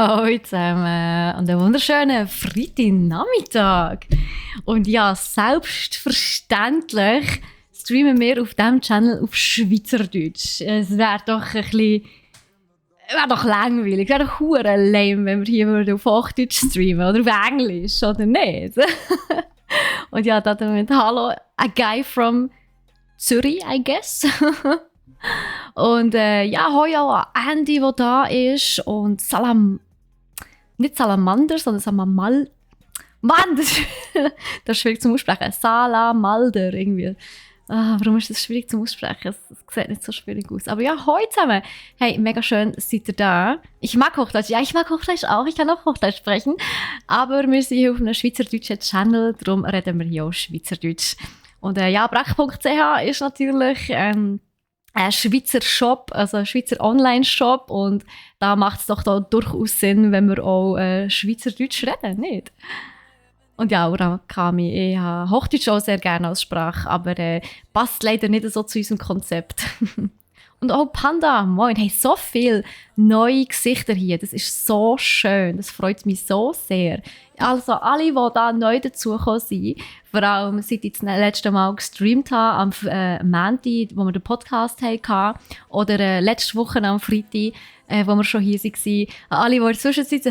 Hallo zusammen und einen wunderschönen Freitagnachmittag. Und ja, selbstverständlich streamen wir auf diesem Channel auf Schweizerdeutsch. Es wäre doch ein bisschen... Wäre doch langweilig, wäre doch hure lame, wenn wir hier auf Hochdeutsch streamen oder auf Englisch, oder nicht? Und ja, damit hallo, a guy from Zürich, I guess. Und ja, hoi auch an Andy, der da ist. Und nicht Salamander, sondern Salamal... Mann, das ist schwierig zum Aussprechen. Salamalder irgendwie. Warum ist das schwierig zum Aussprechen? Es sieht nicht so schwierig aus. Aber ja, hoi zusammen. Hey, mega schön, seid ihr da. Ich mag Hochdeutsch. Ja, ich mag Hochdeutsch auch. Ich kann auch Hochdeutsch sprechen. Aber wir sind hier auf einem schweizerdeutschen Channel. Darum reden wir hier auch Schweizerdeutsch. Und ja, brach.ch ist natürlich... ein Schweizer Shop, also ein Schweizer Online-Shop, und da macht es doch da durchaus Sinn, wenn wir auch Schweizerdeutsch reden, nicht? Und ja, Urakami, ich habe Hochdeutsch auch sehr gerne als Sprache, aber passt leider nicht so zu unserem Konzept. Und auch Panda, moin, hey, so viele neue Gesichter hier, das ist so schön, das freut mich so sehr. Also alle, die da neu dazugekommen sind, vor allem seit ich das letzte Mal gestreamt habe, am Montag, wo wir den Podcast hatten, oder letzte Woche am Freitag, wo wir schon hier waren. Alle, die in der Zwischenzeit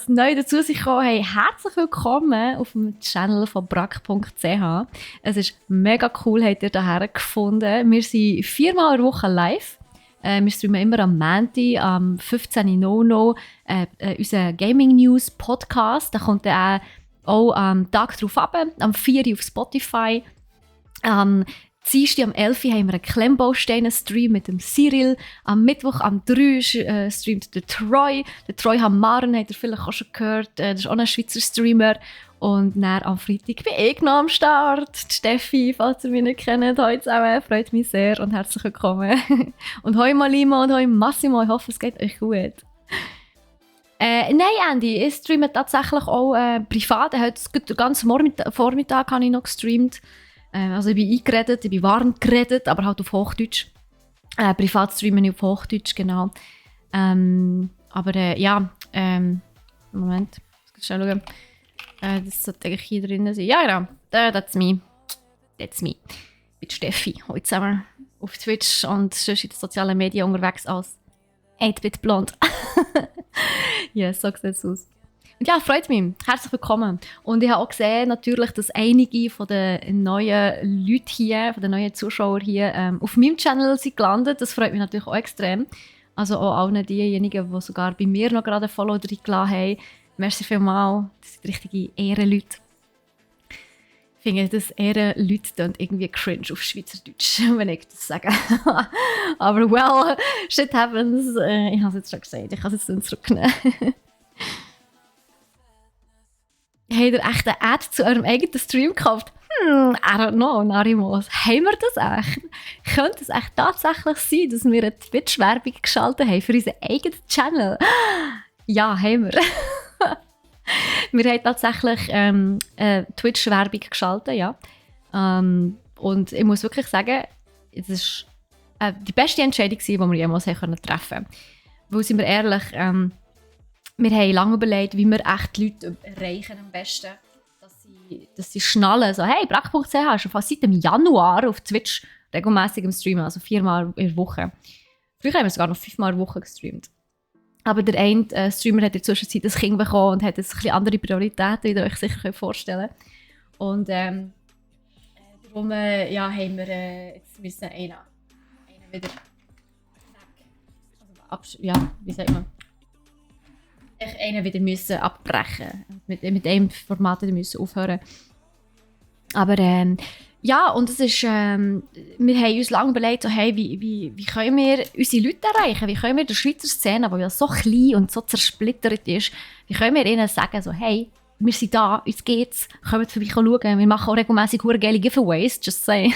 neu dazu sind gekommen, hey, herzlich willkommen auf dem Channel von brack.ch. Es ist mega cool, habt ihr hierher gefunden. Wir sind 4-mal in der Woche live. Wir streamen immer am Montag, am 15.00 unseren Gaming News Podcast. Da kommt dann auch am Tag darauf ab, am 4 auf Spotify. Am Dienstag am 11 haben wir einen Klemmbausteinen-Stream mit dem Cyril. Am Mittwoch am 3 streamt der Troy. Der Troy Hammaren, habt ihr vielleicht auch schon gehört. Das ist auch ein Schweizer Streamer. Und dann am Freitag bin ich noch am Start. Die Steffi, falls ihr mich nicht kennt, heute zusammen. Freut mich sehr und herzlich willkommen. Und hoi Malima und hoi Massimo. Ich hoffe, es geht euch gut. Nein, Andy, ich streame tatsächlich auch privat. Heute den ganzen Vormittag habe ich noch gestreamt. Also ich bin eingeredet, ich bin warm geredet, aber halt auf Hochdeutsch. Privat streame ich auf Hochdeutsch, genau. Aber ja, Moment, ich muss schnell schauen. Das sollte eigentlich hier drin sein. Ja, genau. That's me. That's me. Ich bin Steffi, heute zusammen auf Twitch und sonst in den sozialen Medien unterwegs als 8-Bit Blond. Ja, so sieht es aus. Und ja, freut mich. Herzlich willkommen. Und ich habe auch gesehen, natürlich, dass einige von den neuen Leuten hier, von den neuen Zuschauern hier, auf meinem Channel sind gelandet. Das freut mich natürlich auch extrem. Also auch allen diejenigen, die sogar bei mir noch gerade ein Follow reingelassen haben. Merci vielmals. Das sind richtige Ehrenleute. Ich finde, das Ehrenleute klingt irgendwie cringe auf Schweizerdeutsch, wenn ich das sage. Aber well, shit happens. Ich habe es jetzt schon gesagt, ich kann es jetzt nicht zurücknehmen. Habt ihr echt eine Ad zu eurem eigenen Stream gekauft? I don't know, Narimos. Haben wir das echt? Könnte es echt tatsächlich sein, dass wir eine Twitch-Werbung geschaltet haben für unseren eigenen Channel? Ja, haben wir. Wir haben tatsächlich Twitch-Werbung geschaltet, ja. Und ich muss wirklich sagen, es war die beste Entscheidung, die wir jemals treffen konnten. Weil, sind wir ehrlich, wir haben lange überlegt, wie wir echt die Leute erreichen am besten, dass sie schnallen. So, hey, brack.ch ist schon fast seit dem Januar auf Twitch regelmäßig im Streamen, also 4-mal in der Woche. Früher haben wir sogar noch 5-mal in der Woche gestreamt. Aber der eine Streamer hat in der Zwischenzeit ein Kind bekommen und hat jetzt ein bisschen andere Prioritäten, wie ihr euch sicher vorstellen könnt. Und darum ja, haben wir jetzt müssen einen wieder weg. Also, ja, wie sagt man? Einen wieder müssen abbrechen. Mit einem Format wieder müssen aufhören. Aber ja, und es ist, wir haben uns lange überlegt, so, hey, wie können wir unsere Leute erreichen? Wie können wir der Schweizer Szene, die ja so klein und so zersplittert ist, wie können wir ihnen sagen, so, hey, wir sind da, uns geht's, kommt vorbei schauen, wir machen auch regelmässig geile Giveaways, just say.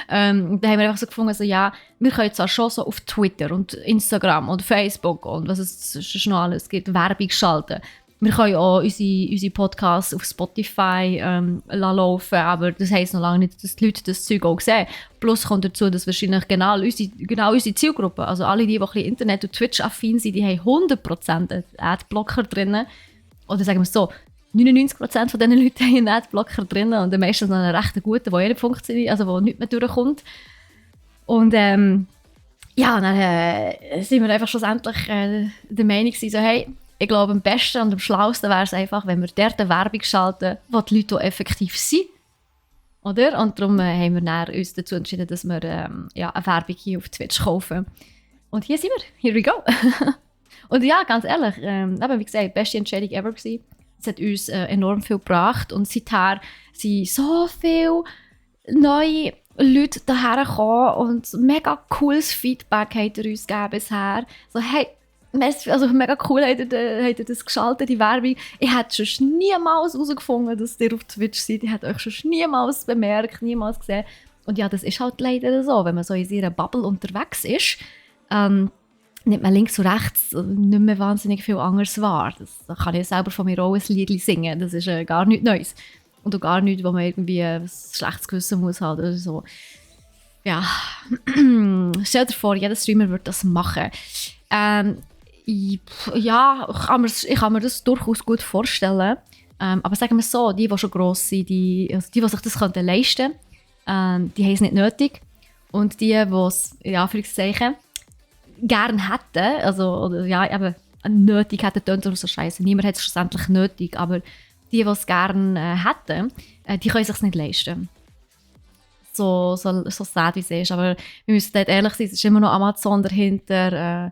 Da haben wir einfach so gefunden, so, ja, wir können zwar schon so auf Twitter und Instagram und Facebook und was es noch alles gibt, Werbung schalten. Wir können auch unsere Podcasts auf Spotify laufen, aber das heisst noch lange nicht, dass die Leute das Zeug auch sehen. Plus kommt dazu, dass wahrscheinlich genau unsere Zielgruppe, also alle, die ein bisschen Internet- und Twitch-affin sind, die haben 100% einen Adblocker drin. Oder sagen wir es so, 99% von diesen Leuten haben einen Adblocker drin und dann meistens noch einen recht guten, der nicht funktioniert, also der nicht mehr durchkommt. Und dann sind wir einfach schlussendlich der Meinung so, hey, ich glaube, am besten und am schlauesten wäre es einfach, wenn wir dort eine Werbung schalten, wo die Leute auch effektiv sind. Oder? Und darum haben wir dann uns dazu entschieden, dass wir eine Werbung hier auf Twitch kaufen. Und hier sind wir. Here we go. Und ja, ganz ehrlich, wie gesagt, die beste Entscheidung ever gewesen. Es hat uns enorm viel gebracht und seither sind so viele neue Leute daher gekommen und mega cooles Feedback hat er uns gegeben bisher. So, hey, also mega cool habt ihr das geschaltet, die Werbung. Ich hätte schon niemals herausgefunden, dass ihr auf Twitch seid. Ich hätte euch schon niemals bemerkt, niemals gesehen. Und ja, das ist halt leider so, wenn man so in seiner Bubble unterwegs ist, nimmt man links und rechts nicht mehr wahnsinnig viel anderes wahr. Da kann ich selber von mir auch ein Lied singen. Das ist gar nichts Neues. Und auch gar nichts, wo man irgendwie ein schlechtes Gewissen muss haben oder so. Ja, stell dir vor, jeder Streamer würde das machen. Ich kann mir das durchaus gut vorstellen. Aber sagen wir es so, die schon gross sind, die sich das leisten können, die haben es nicht nötig. Und die es, in Anführungszeichen, gerne hätten, nötig hätten, tönt so scheiße. Niemand hat es schlussendlich nötig, aber die es gerne hätten, die können es sich nicht leisten. So sad wie es ist. Aber wir müssen dort ehrlich sein, es ist immer noch Amazon dahinter.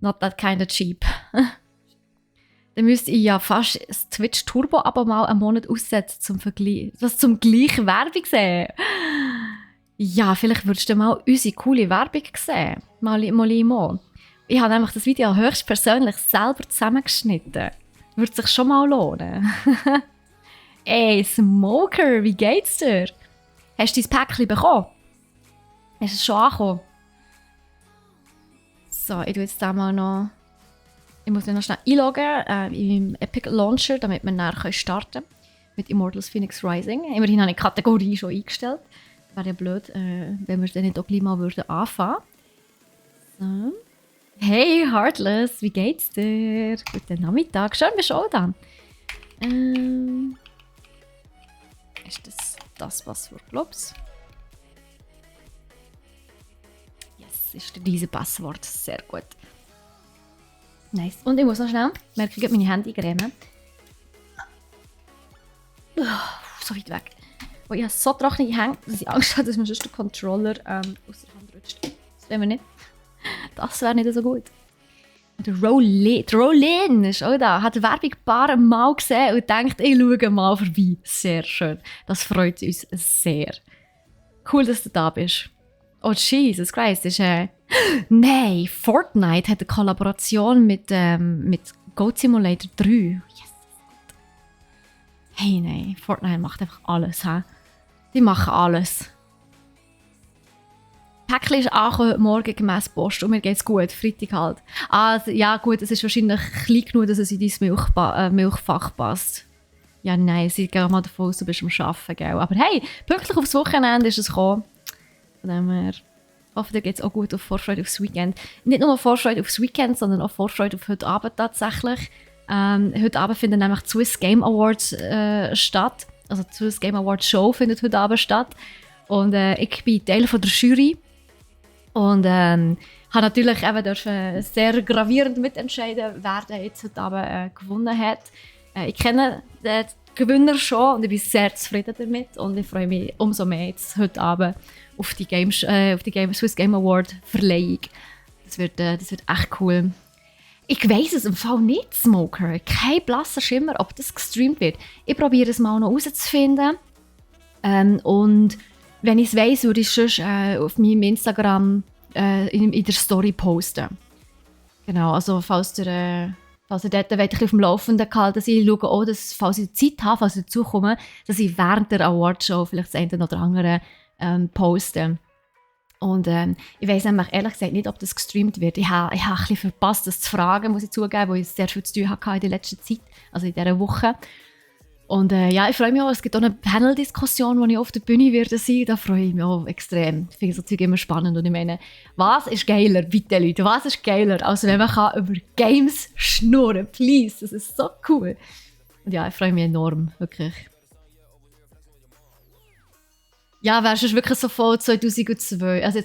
Not that kind of cheap. Dann müsste ich ja fast das Twitch Turbo aber mal einen Monat aussetzen zum Vergleich. Zum gleichen Werbung sehen. Ja, vielleicht würdest du mal unsere coole Werbung sehen. Mal. Ich habe nämlich das Video höchstpersönlich selber zusammengeschnitten. Würde sich schon mal lohnen. Ey, Smoker, wie geht's dir? Hast du dein Päckchen bekommen? Hast du es schon angekommen? So, ich tue jetzt da mal noch. Ich muss mich noch schnell einloggen im Epic Launcher, damit wir nachher starten können mit Immortals Phoenix Rising. Immerhin habe ich die Kategorie schon eingestellt. Wäre ja blöd, wenn wir dann nicht auch gleich mal anfangen würden. So. Hey Heartless, wie geht's dir? Guten Nachmittag, schön bist du auch da. Ist das Passwort, glaubst du? Yes, ist dieses Passwort, sehr gut. Nice. Und ich muss noch schnell, merke ich meine Hände grämen. So weit weg. Oh, ich habe so trockene Hände, dass ich Angst habe, dass mir sonst der Controller aus der Hand rutscht. Das wollen wir nicht. Das wäre nicht so gut. Der Rollin ist auch da. Hat die Werbung ein paar Mal gesehen und denkt, ich schaue mal vorbei. Sehr schön. Das freut uns sehr. Cool, dass du da bist. Oh, Jesus Christ. Nein, Fortnite hat eine Kollaboration mit Goat Simulator 3. Yes. Hey, nein. Fortnite macht einfach alles. He? Die machen alles. Päckchen ist angekommen, morgen gemäss Post und mir geht's gut, Freitag halt. Also, ja gut, es ist wahrscheinlich klein genug, dass es in dein Milchfach passt. Ja, nein, ich gehe mal davon aus, du bist am Arbeiten, gell? Aber hey, pünktlich aufs Wochenende ist es gekommen. Von dem her, ich hoffe, dir geht's auch gut auf Vorfreude aufs Weekend. Nicht nur Vorfreude aufs Weekend, sondern auch Vorfreude auf heute Abend tatsächlich. Heute Abend finden nämlich die Swiss Game Awards statt. Also die Swiss Game Awards Show findet heute Abend statt. Und ich bin Teil von der Jury. Und habe natürlich eben sehr gravierend mitentscheiden, wer jetzt heute Abend gewonnen hat. Ich kenne den Gewinner schon und ich bin sehr zufrieden damit. Und ich freue mich umso mehr jetzt heute Abend auf die Swiss Game Award Verleihung. Das wird echt cool. Ich weiss es im Fall nicht, Smoker. Kein blasser Schimmer, ob das gestreamt wird. Ich probiere es mal noch herauszufinden. Und wenn ich es weiss, würde ich es auf meinem Instagram in der Story posten. Genau, also falls ihr dort auf dem Laufenden gehalten seid, ich schaue auch, dass, falls ich Zeit habe, falls ich dazukomme, dass ich während der Awardshow vielleicht das eine oder andere poste. Und ich weiss nämlich ehrlich gesagt nicht, ob das gestreamt wird. Ich habe ein bisschen verpasst, das zu fragen, muss ich zugeben, weil ich sehr viel zu tun hatte in der letzten Zeit, also in dieser Woche. Und ja, ich freue mich auch, es gibt auch eine Panel-Diskussion, wo ich auf der Bühne werde sein. Da freue ich mich auch extrem. Ich finde so Zeug immer spannend. Und ich meine, was ist geiler, bitte Leute, was ist geiler, als wenn man über Games schnurren kann? Please, das ist so cool. Und ja, ich freue mich enorm, wirklich. Ja, wärst du wirklich so voll 2002, also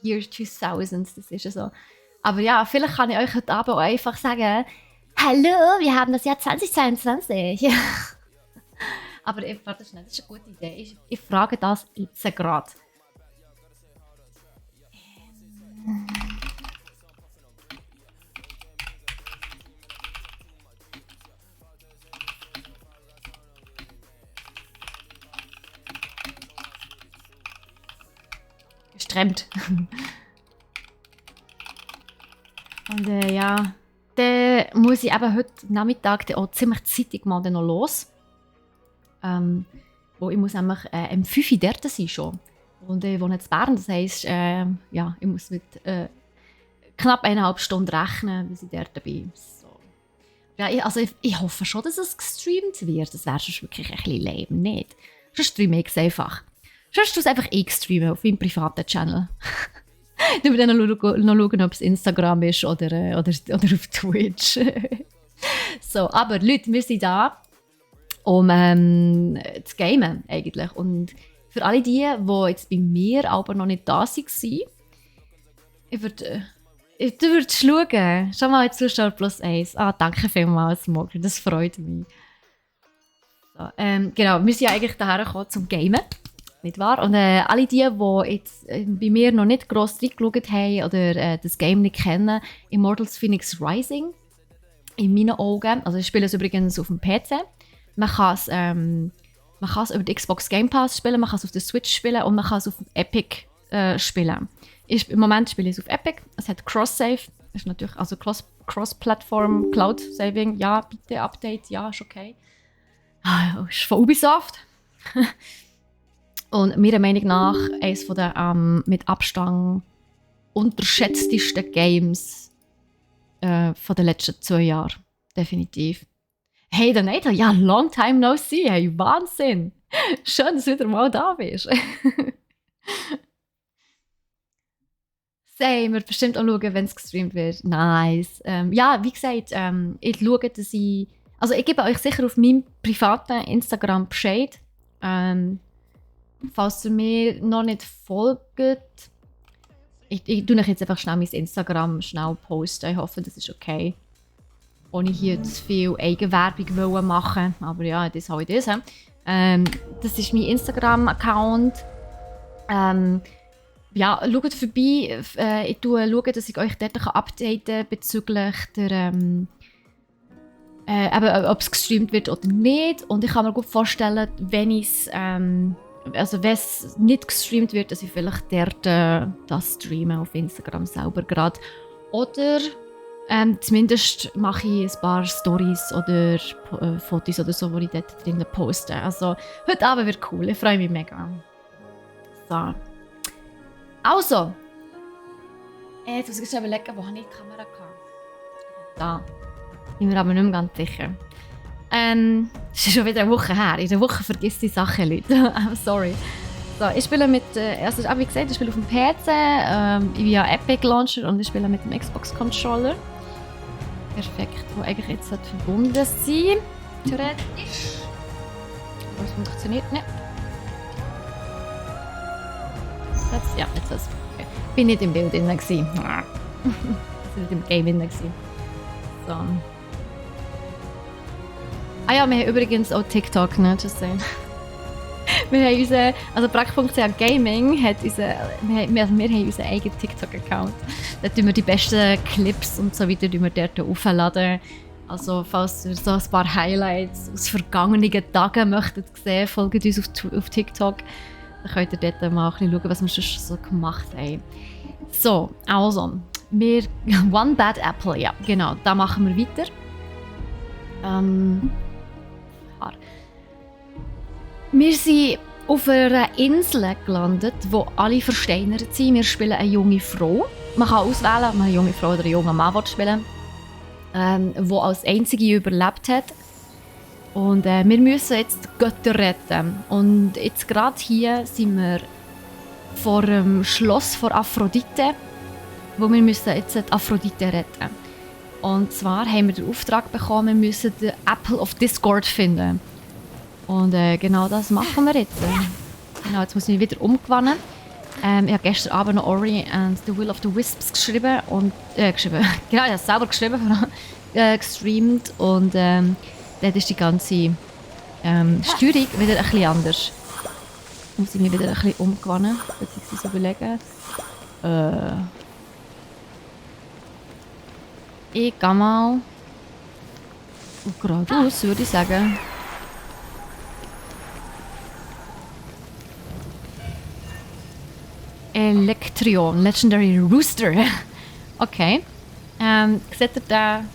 Year 2000, das ist ja so. Aber ja, vielleicht kann ich euch heute Abend auch einfach sagen, hallo, wir haben das Jahr 2022. Aber warte schnell, das ist eine gute Idee. Ich frage das jetzt gerade. Gestremt. Und ja, dann muss ich eben heute Nachmittag auch ziemlich zeitig mal noch los. Wo ich muss nämlich am 5 Uhr dort sein schon. Und ich wohne in Bern, das heisst, ja, ich muss mit knapp 1,5 Stunden rechnen, bis ich dort bin. So. Ja, ich hoffe schon, dass es gestreamt wird. Das wäre sonst wirklich ein bisschen lame, nicht? Sonst streame ich es einfach. Sonst tue ich es einfach streamen auf meinem privaten Channel. Dann wir dann noch schauen, ob es Instagram ist oder auf Twitch. So, aber Leute, wir sind da, um zu gamen eigentlich. Und für alle die jetzt bei mir aber noch nicht da waren, ich würde schauen. Schau mal, Zuschauer +1. Ah, danke vielmals, Mogli, das freut mich. So, genau, wir sind ja eigentlich daher gekommen zum Gamen. Nicht wahr? Und alle die jetzt bei mir noch nicht gross reingeschaut haben oder das Game nicht kennen, Immortals Phoenix Rising, in meinen Augen, also ich spiele es übrigens auf dem PC, man kann es über die Xbox Game Pass spielen, man kann es auf der Switch spielen und man kann es auf Epic spielen. Im Moment spiele ich es auf Epic, es hat Cross-Save, ist natürlich, also Cross-Platform, Cloud-Saving, ja, bitte Update, ja, ist okay. Ist von Ubisoft. Und meiner Meinung nach eines der mit Abstand unterschätztesten Games von den letzten 2 Jahren. Definitiv. Hey, Donator, ja, long time no see. Hey, Wahnsinn. Schön, dass du wieder mal da bist. Sei mir bestimmt auch schauen, wenn es gestreamt wird. Nice. Ja, wie gesagt, ich schaue, dass ich gebe euch sicher auf meinem privaten Instagram Bescheid. Falls ihr mir noch nicht folgt, ich tue euch jetzt einfach schnell mein Instagram posten. Ich hoffe, das ist okay. Ohne hier zu viel Eigenwerbung machen. Aber ja, das habe ich das. Das ist mein Instagram-Account. Ja, schaut vorbei. Ich schaue, dass ich euch dort updaten kann bezüglich der, ob es gestreamt wird oder nicht. Und ich kann mir gut vorstellen, wenn es nicht gestreamt wird, dass ich vielleicht dort das streame auf Instagram selber gerade. Oder zumindest mache ich ein paar Stories oder Fotos oder so, die ich dort drinnen poste. Also, heute Abend wird cool, ich freue mich mega. So. Also. Jetzt muss ich schon überlegen, wo habe ich die Kamera gehabt? Da. Bin mir aber nicht mehr ganz sicher. Es ist schon wieder eine Woche her. In der Woche vergisst die Sachen, Leute. I'm sorry. So, ich spiele mit, also wie gesagt, ich spiele auf dem PC via Epic Launcher und ich spiele mit dem Xbox Controller. Perfekt, wo eigentlich jetzt verbunden sein. Theoretisch. Aber es funktioniert nicht. Jetzt, ja, jetzt ist es. Okay. Bin nicht im Bild drin gewesen. Nicht im Game drin gewesen. So. Ah ja, wir haben übrigens auch TikTok, ne? Just saying. Wir haben unseren, also Brack.ch Gaming hat wir haben unseren eigenen TikTok-Account. Da tun wir die besten Clips und so weiter dort aufladen. Also falls ihr so ein paar Highlights aus vergangenen Tagen möchtet sehen, folgt uns auf TikTok. Dann könnt ihr dort mal ein bisschen schauen, was wir schon so gemacht haben. So, also, One Bad Apple, ja, genau, da machen wir weiter. Wir sind auf einer Insel gelandet, wo alle versteinert sind. Wir spielen eine junge Frau. Man kann auswählen, ob man eine junge Frau oder einen jungen Mann spielen will, die als einzige überlebt hat. Und wir müssen jetzt die Götter retten. Und jetzt gerade hier sind wir vor dem Schloss von Aphrodite, wo wir müssen jetzt die Aphrodite retten. Und zwar haben wir den Auftrag bekommen, wir müssen den Apple of Discord finden. Und genau das machen wir jetzt. Genau, jetzt muss ich mich wieder umgewandern. Ich habe gestern Abend noch Ori and the Will of the Wisps geschrieben. Und, genau, ich habe es selber geschrieben, gestreamt. Und dort ist die ganze Steuerung wieder ein bisschen anders. Muss ich mich wieder ein bisschen umgewandern, beziehungsweise überlegen. Ich gehe mal geradeaus, würde ich sagen. Electrion, Legendary Rooster. Okay. Seht ihr den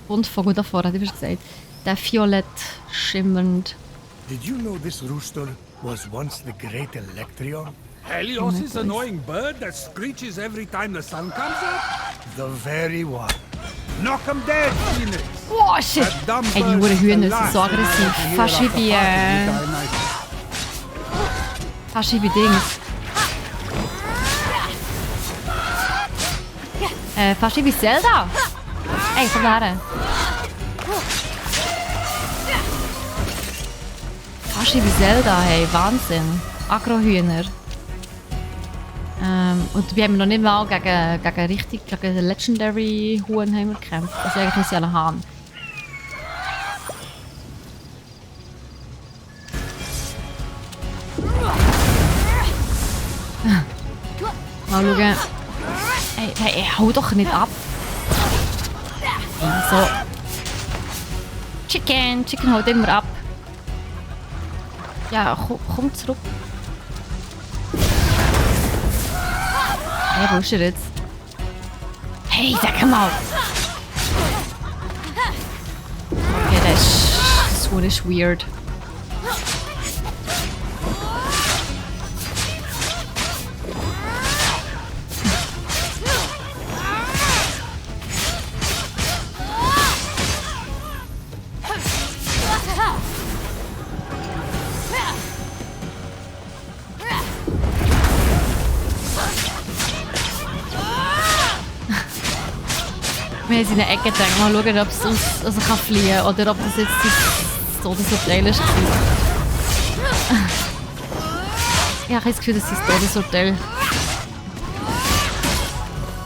Buntvogel da vorne, hat gesagt? Der violett schimmernd. Did you know this rooster was once the great Electrion? Helios is annoying bird that screeches every time the sun comes up? The very one. Knock 'em dead, Phoenix! Oh shit! Ey, die Huren Hühner sind so aggressiv. Fast wie bei fast wie bei Dings. Fast wie bei Zelda. Ey, komm da her. Fast wie bei Zelda, hey, Wahnsinn. Agrohühner. Und wir haben noch nicht mal gegen Legendary Huhn haben wir gekämpft. Also eigentlich ist ja ein Hahn. Mal schauen. Hey, hau doch nicht ab. So. Chicken haut immer ab. Ja, komm zurück. Hey, wo ist er jetzt? Hey, sag mal! Okay, das ist weird. Wir haben in der Ecke gedacht, mal schauen, ob es kann fliehen kann oder ob das jetzt das Todesurteil ist. Ich habe das Gefühl, das ist das Todesurteil.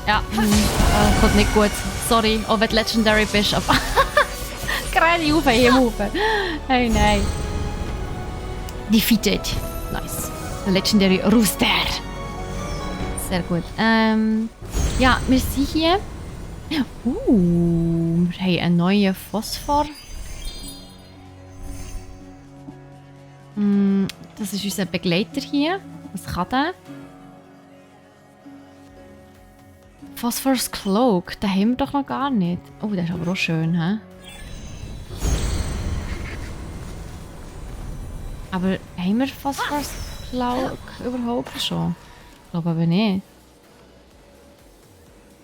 Ja, kommt nicht gut. Sorry, auch wenn du Legendary bist, aber gerade auf, hier rauf. Hey, nein. Defeated. Nice. Der Legendary Rooster. Sehr gut. Ja, wir sind hier. Wir haben einen neuen Phosphor. Das ist unser Begleiter hier. Was kann der? Phosphor's Cloak, den haben wir doch noch gar nicht. Oh, der ist aber auch schön, hä? Aber haben wir Phosphor's Cloak überhaupt schon? Ich glaube aber nicht.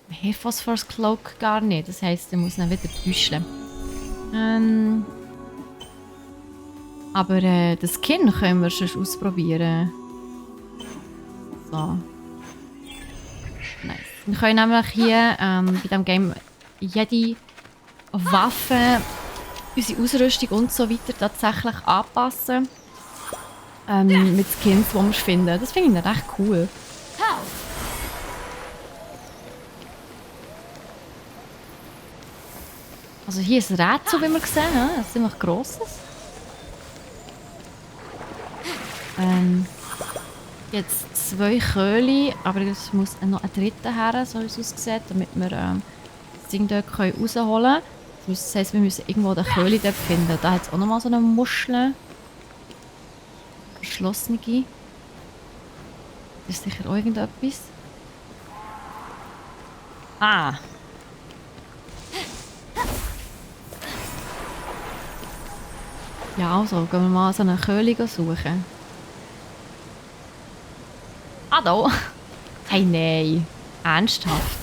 Wir haben Phosphor's Cloak gar nicht. Das heisst, ich muss ihn wieder büscheln. Aber das Skin können wir schon ausprobieren. So. Nice. Wir können nämlich hier bei diesem Game jede Waffe, unsere Ausrüstung und so weiter tatsächlich anpassen. Mit Skins, die wir finden. Das finde ich recht cool. Also hier ist ein Rätsel, wie wir sehen. Ein ziemlich grosses. Jetzt 2 Köhle, aber es muss noch ein dritter her, so wie es aussieht, damit wir das Ding dort rausholen können. Das heisst, wir müssen irgendwo den Köhle dort finden. Da hat es auch nochmal so eine Muschel. Verschlossene. Das ist sicher auch irgendetwas. Ah! Ja, also gehen wir mal so eine Köhle suchen. Shadow? Hey, nein. Ernsthaft?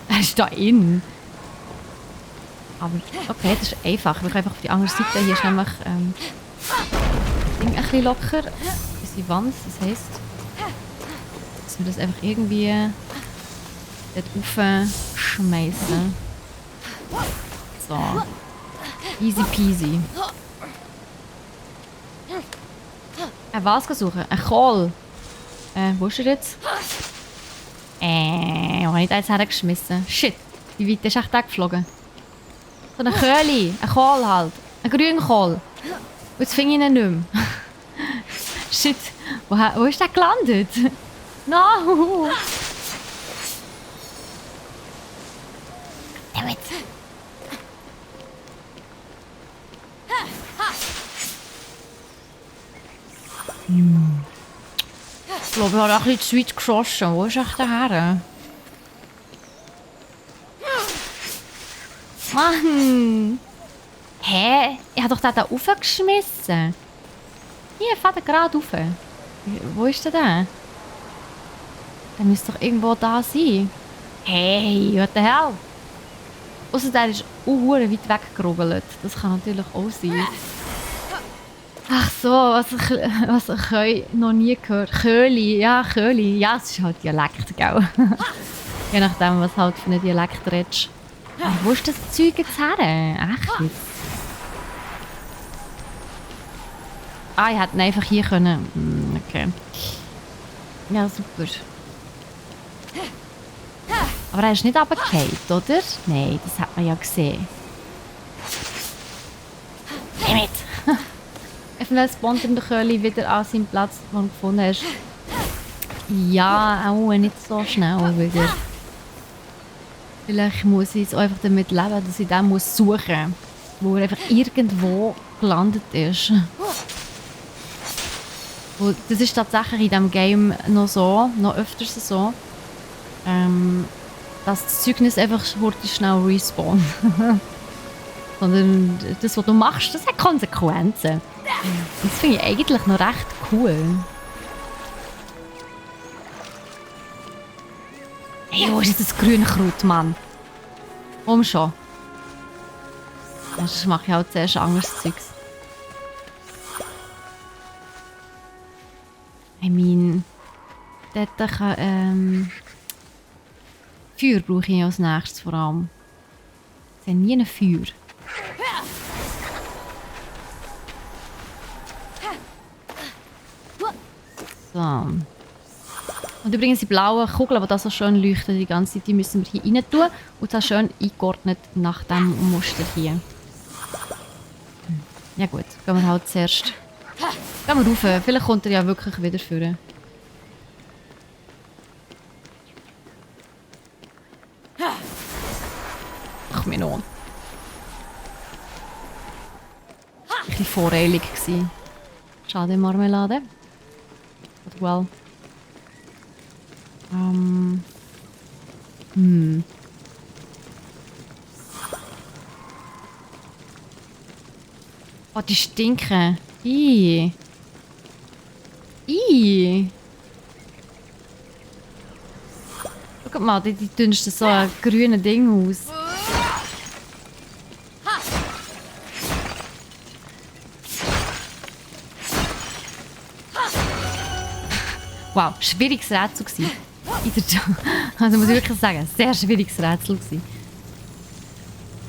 Er ist da in. Aber, okay, das ist einfach. Wir können einfach auf die andere Seite. Hier ist nämlich Ding ein bisschen locker. Das ist die Wand, das heisst, dass wir das einfach irgendwie dort raufschmeißen. So. Easy peasy. Was suchen? Ein Kohl. Wo ist er jetzt? Wo habe ich da jetzt hergeschmissen? Shit, wie weit ist echt der geflogen? So ein Köhli, ein Kohl halt. Ein Grünkohl. Und jetzt finde ich ihn nicht mehr. Shit, wo ist der gelandet? No! Damn it. Ich glaube, ich habe auch ein bisschen zu weit geschossen. Wo ist echt der her? Mann! Hä? Ich habe doch den da raufgeschmissen. Hier, fährt er gerade rauf. Wo ist der denn? Der müsste doch irgendwo da sein. Hey, what the hell? Ausser der ist weit weggerugelt. Das kann natürlich auch sein. Ach so, was ich noch nie gehört. Köhli, ja, Köhli. Ja, es ist halt Dialekt, gell? Je nachdem, was halt für einen Dialekt redest. Wo ist das Zeug jetzt her? Echt jetzt? Ah, ich hätte ihn einfach hier können. Okay. Ja, super. Aber er ist nicht runtergefallen, oder? Nein, das hat man ja gesehen. Nimm mit! Vielleicht spawnt der Köhli wieder an seinem Platz, den du gefunden hast. Ja, auch nicht so schnell wieder. Vielleicht muss ich jetzt einfach damit leben, dass ich den suchen muss, wo er einfach irgendwo gelandet ist. Und das ist tatsächlich in diesem Game noch öfters so, dass das Zeugnis einfach schnell respawnt. Sondern das, was du machst, das hat Konsequenzen. Das finde ich eigentlich noch recht cool. Hey, wo ist jetzt das grüne Kraut, Mann? Komm schon. Sonst mache ich halt zuerst anderes Zeugs. I mean, dort kann, Feuer brauche ich als nächstes vor allem. Ich sehe nie ein Feuer. So. Und übrigens die blauen Kugeln, die da so schön leuchten die ganze Zeit, die müssen wir hier rein tun. Und zwar schön eingeordnet nach dem Muster hier. Ja gut, gehen wir halt zuerst. Gehen wir rauf, vielleicht kommt er ja wirklich wieder führen. Ach, mir noch. Ein bisschen voreilig gewesen. Schade, Marmelade. But well. Oh, die stinken. Ih. Schau mal, die dünsten so ein grünes Ding aus. Wow, schwieriges Rätsel gewesen. Also muss ich wirklich sagen, sehr schwieriges Rätsel gewesen.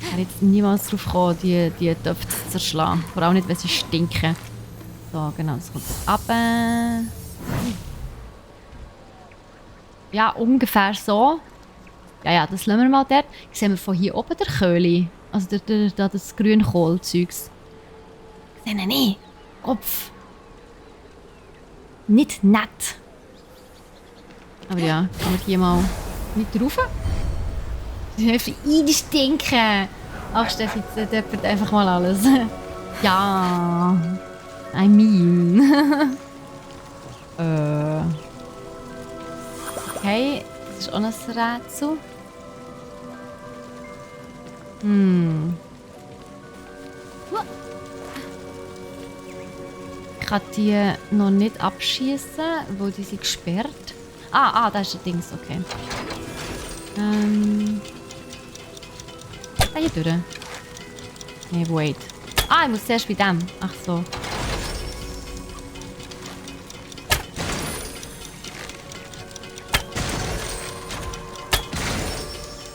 Ich wäre jetzt niemals darauf gekommen, die Töpfe zu zerschlagen. Vor allem nicht, wenn sie stinken. So, genau, das kommt ab. Ja, ungefähr so. Ja, das lassen wir mal dort. Sehen wir von hier oben den Köhli. Also das Grünkohl-Zeugs. Sehen wir nicht. Kopf. Nicht nett. Aber ja, kann man hier mal nicht rauf. Die stinken. Ach, Steffi, jetzt deppert einfach mal alles. Ja. I mean. Okay, das ist auch ein Rätsel. Ich kann die noch nicht abschießen, weil die sind gesperrt. Da ist ein Dings, okay. Hier durch. Nee, wait. Ich muss zuerst bei dem. Ach so.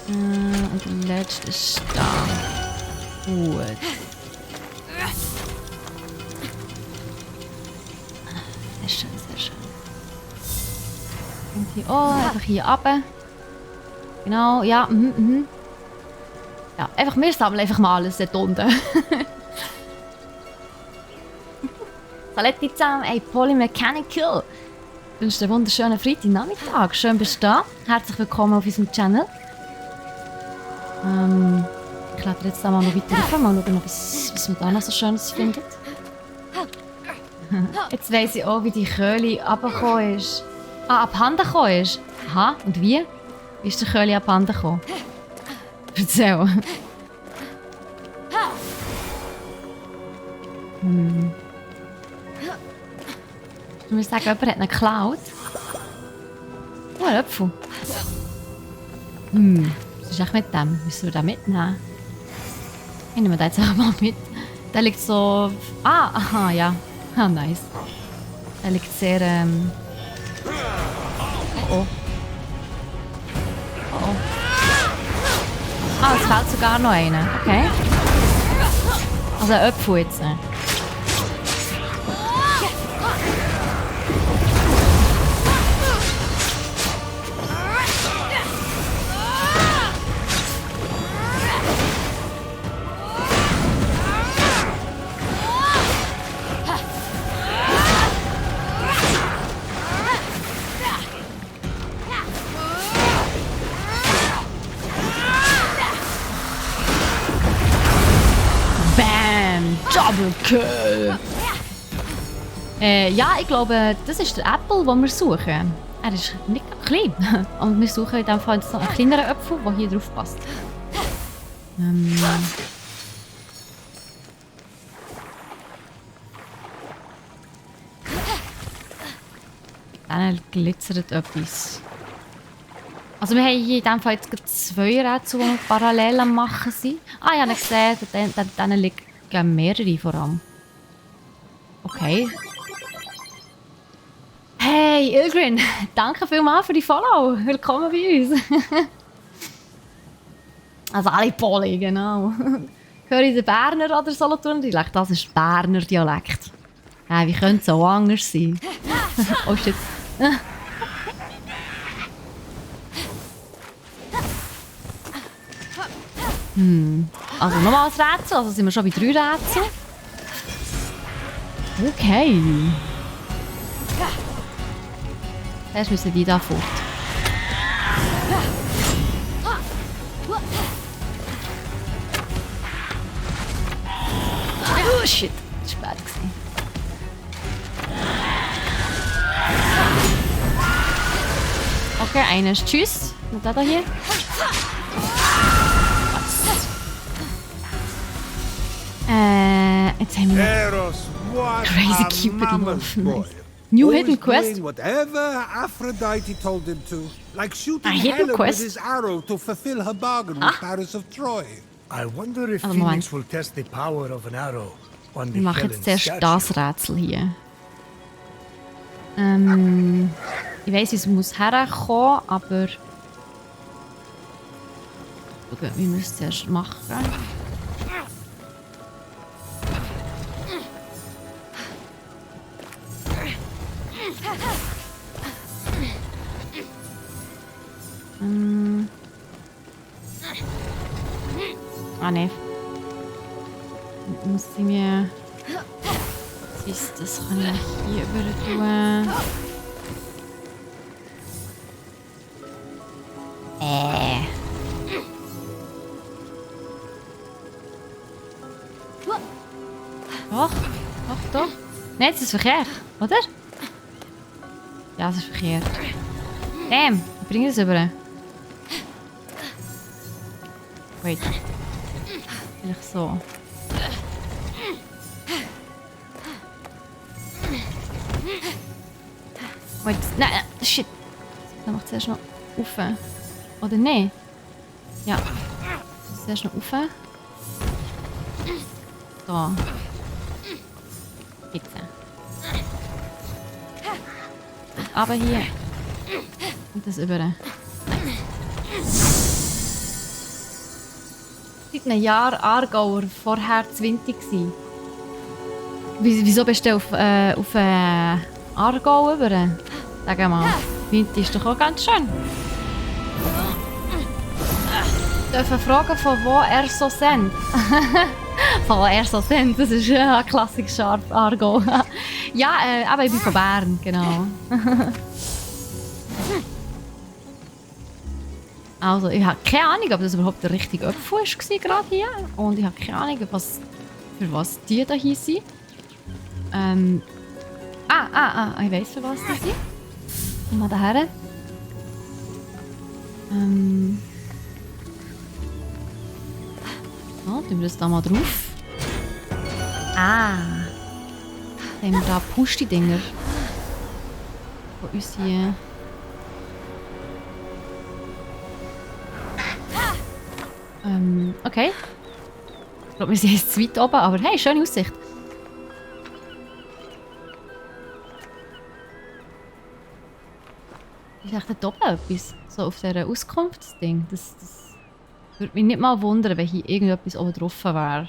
Und der letzte ist da. Gut. Sehr schön, sehr schön. Und hier, einfach hier runter. Genau, ja, Ja, einfach, wir sammeln einfach mal alles dort unten. Saletti zusammen, ey, Polly Mechanical. Ich wünsche dir einen wunderschönen Freitagnachmittag. Schön bist du da. Herzlich willkommen auf unserem Channel. Ich lade jetzt da mal noch weiter rauf. Mal schauen, was man da noch so Schönes findet. Jetzt weiss ich auch, wie die Köhle runtergekommen ist. Abhanden gekommen ist. Aha, und wie? Wie ist der Köhle abhanden gekommen? Erzähl. Du musst sagen, jemand hat ihn geklaut. Ein Apfel. Was ist echt mit dem? Müssen wir den mitnehmen? Ich nehme den jetzt einfach mal mit. Der liegt so... aha, ja. Nice. Der liegt sehr... Oh. Es fehlt sogar noch einer. Okay. Also ein Apfel jetzt. Double Kill! Ja, ich glaube, das ist der Apfel, den wir suchen. Er ist nicht klein. Und wir suchen in diesem Fall jetzt noch einen kleineren Apfel, der hier drauf passt. Dann glitzert etwas. Also wir haben hier in diesem Fall jetzt 2 Rätsel, die noch parallel am Machen sind. Ich habe gesehen, dann liegt mehrere vor allem. Okay. Hey, Ilgrin, danke vielmals für die Follow. Willkommen bei uns. Also alle Poli, genau. Höre ich den Berner oder Solothurner Dialekt? Das ist Berner Dialekt. Wie könnte es auch anders sein? Oh shit. Also nochmal ein Rätsel, also sind wir schon bei 3 Rätseln. Okay. Erst müssen die da fort. Oh shit, das war spät. Okay, einer ist tschüss. Und der da hier. Jetzt haben wir Crazy Cupid. New hidden quest. Whatever Aphrodite told him to, like shooting hidden Helen quest? with his arrow to fulfill her bargain with Paris of Troy. I wonder if Also, Moment. Phoenix will test the power of an arrow on the Wir machen Helen jetzt zuerst statue. das Rätsel hier. Ich weiss, wie es muss herkommen, aber... Schauen, wie wir es zuerst machen. Ne. Muss ich mir... Das kann ich hier über tun. Doch. Nein, das ist verkehrt, oder? Ja, das ist verkehrt. Damn, ich bringe das über. Wait. Vielleicht so. Wait, nein, shit. Dann macht zuerst noch rauf. Oder nein? Ja. Zuerst noch rauf. So. Bitte. Aber hier. Und das über. Seit einem Jahr Aargauer, vorher Zwinti gsi. Wieso bist du auf Aargau über? Sag mal, Zwinti ist doch auch ganz schön. Darf ich fragen, von wo er so sind? Von wo er so sind, das ist ein klassischer Aargau. Ja, aber ich bin von Bern, genau. Also, ich habe keine Ahnung, ob das überhaupt der richtige Apfel war gerade hier. Und ich habe keine Ahnung, für was die da hier sind. Ich weiss, für was die sind. Komm mal daher. So, tun wir das da mal drauf. Dann haben wir da Pusti-Dinger. Von uns hier. Okay. Ich glaube, wir sind jetzt zu weit oben, aber hey, schöne Aussicht. Ist echt da oben etwas? So auf dieser Auskunftsding. Das würde mich nicht mal wundern, wenn hier irgendetwas oben drauf wäre.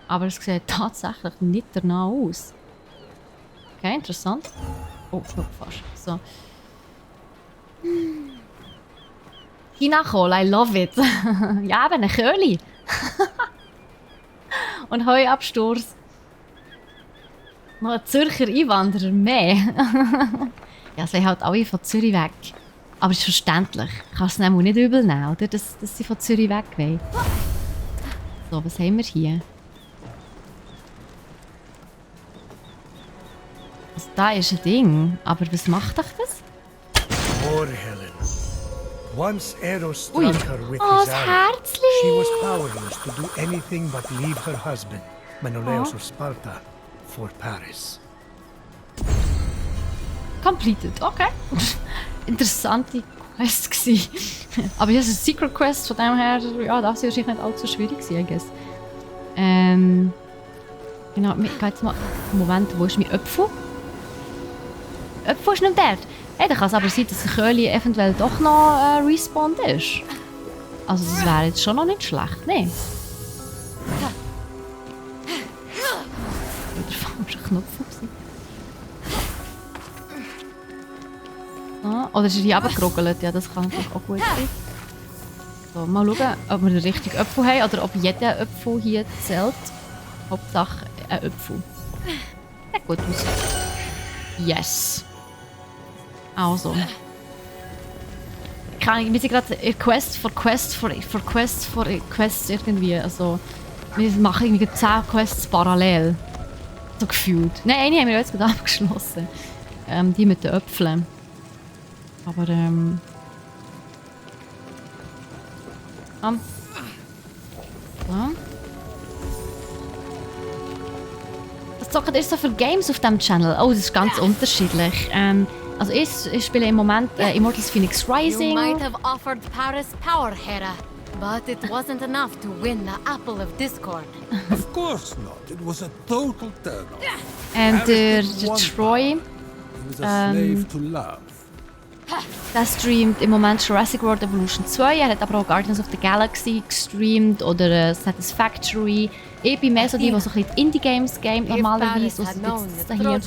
Aber es sieht tatsächlich nicht danach aus. Okay, interessant. Oh, fast. So. China-Kohl, I love it. Ja, eben ein Köhli. Und Heuabsturz. Noch ein Zürcher Einwanderer mehr. Ja, sie halt alle von Zürich weg. Aber es ist verständlich. Ich kann es nämlich nicht übel nehmen, oder? Dass sie von Zürich weg wollen. So, was haben wir hier? Also, da ist ein Ding. Aber was macht euch das? Poor Helen. Once Eros struck her with Oh, his das arrow, Herzli! she was powerless to do anything but leave her husband, Menelaus of Sparta, for Paris. Completed, okay. Interessante Quest gsi. Aber ja, es ist eine Secret Quest, von dem her, ja, das war wahrscheinlich nicht allzu schwierig gewesen, I guess. Genau, ich gehe jetzt mal... Moment, wo ist mein Apfel? Apfel ist nicht dort. Hey, dann kann es aber sein, dass der Köhli eventuell doch noch respawned ist. Also das wäre jetzt schon noch nicht schlecht, ne? Der falsche Knopf gewesen. Oder ist er hier runtergeruggelt? Ja, das kann natürlich auch gut sein. So, mal schauen, ob wir den richtigen Apfel haben oder ob jeder Apfel hier zählt. Hauptsache ein Apfel. Sieht gut aus. Yes. Also. Wir sind gerade Quest irgendwie. Also, wir machen irgendwie 10 Quests parallel. So gefühlt. Nein, eine haben wir jetzt gerade abgeschlossen. Die mit den Äpfeln. Aber so. Was zockt ihr so für Games auf diesem Channel? Oh, das ist ganz unterschiedlich. Also ich spiele im Moment Immortals Phoenix Rising. You might have offered Paris power, Hera, but it wasn't enough to win the Apple of Discord. Of course not. It was a total turn-off. Und der Troy, He was a slave to love. der streamt im Moment Jurassic World Evolution 2. Er hat aber auch Guardians of the Galaxy gestreamt oder Satisfactory. Ich bin mehr so die so ein bisschen Indie-Games game normalerweise. Also jetzt hier.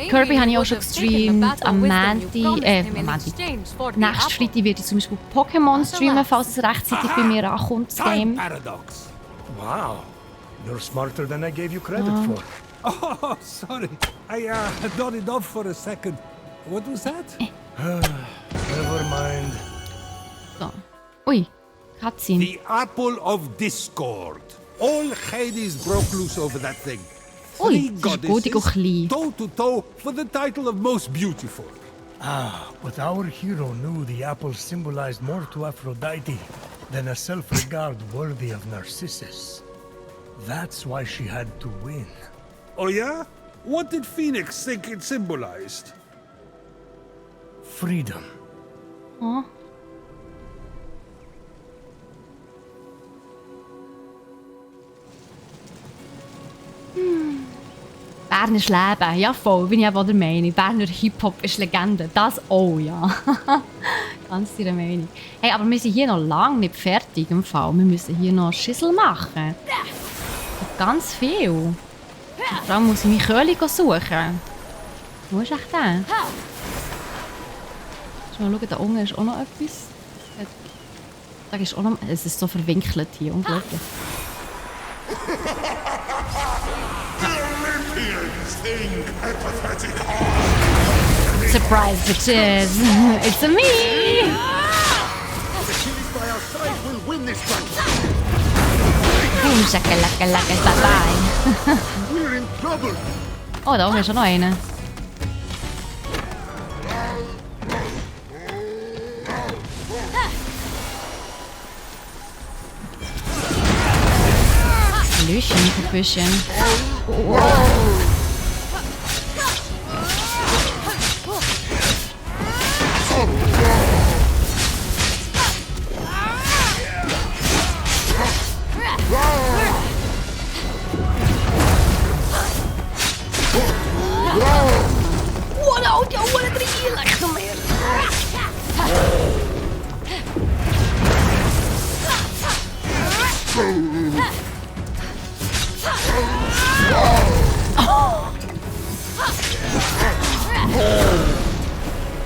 Kirby habe ich auch schon gestreamt. Am Montag. Nächsten Freitag werde ich zum Beispiel Pokémon streamen, falls es rechtzeitig bei mir ankommt, das Time Game. paradox. Wow, you're smarter than I gave you credit for. Oh, sorry. I nodded off for a second. What was that? Never mind. So. Ui, Cutscene. The Apple of Discord. All Hades broke loose over that thing. Ui, Three das ist gut und klein. toe to toe for the title of most beautiful. Ah, but our hero knew the apple symbolized more to Aphrodite than a self-regard worthy of Narcissus. That's why she had to win. Oh yeah? What did Phoenix think it symbolized? freedom. Oh. Berner ist Leben, ja voll, bin ich aber auch der Meinung. Berner Hip-Hop ist Legende, das auch, ja. Ganz deiner Meinung. Hey, aber wir sind hier noch lange nicht fertig im Fall. Wir müssen hier noch Schüssel machen. Und ganz viel. Und vor allem muss ich meine Köhle suchen. Wo ist echt der? Mal schauen, da unten ist auch noch etwas. Da ist auch noch... Es ist so verwinkelt hier, unglaublich. Surprise, bitches! It's a me! Boom, shakalaka, bye bye. Oh, da oben ist auch noch einer. Hallöchen, Popöchen. Oh.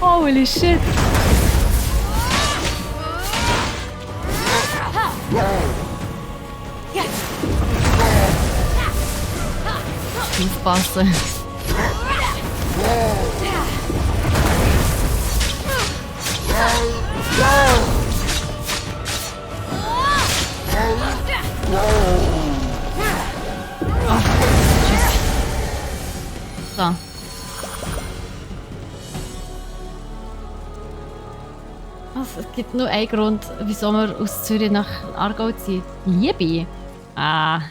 Holy shit! Aufpassen! So. Also, es gibt nur einen Grund, wieso man aus Zürich nach Aargau zieht. Liebe. Ah.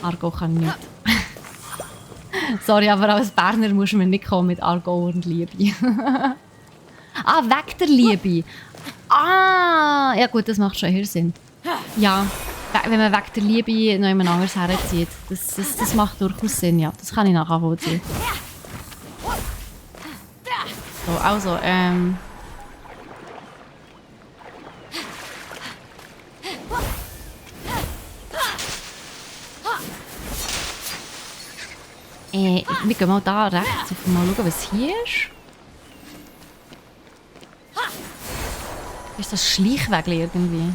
Aargau kann nicht. Sorry, aber als Berner muss man nicht kommen mit Aargau und Liebe. Ah, weg der Liebe. Ah, ja gut, das macht schon eher Sinn. Ja, wenn man weg der Liebe noch jemand anderes herzieht. Das macht durchaus Sinn, ja. Das kann ich nachvollziehen. So, also, wir gehen mal da rechts und mal schauen, was hier ist. Ist das Schleichweg irgendwie?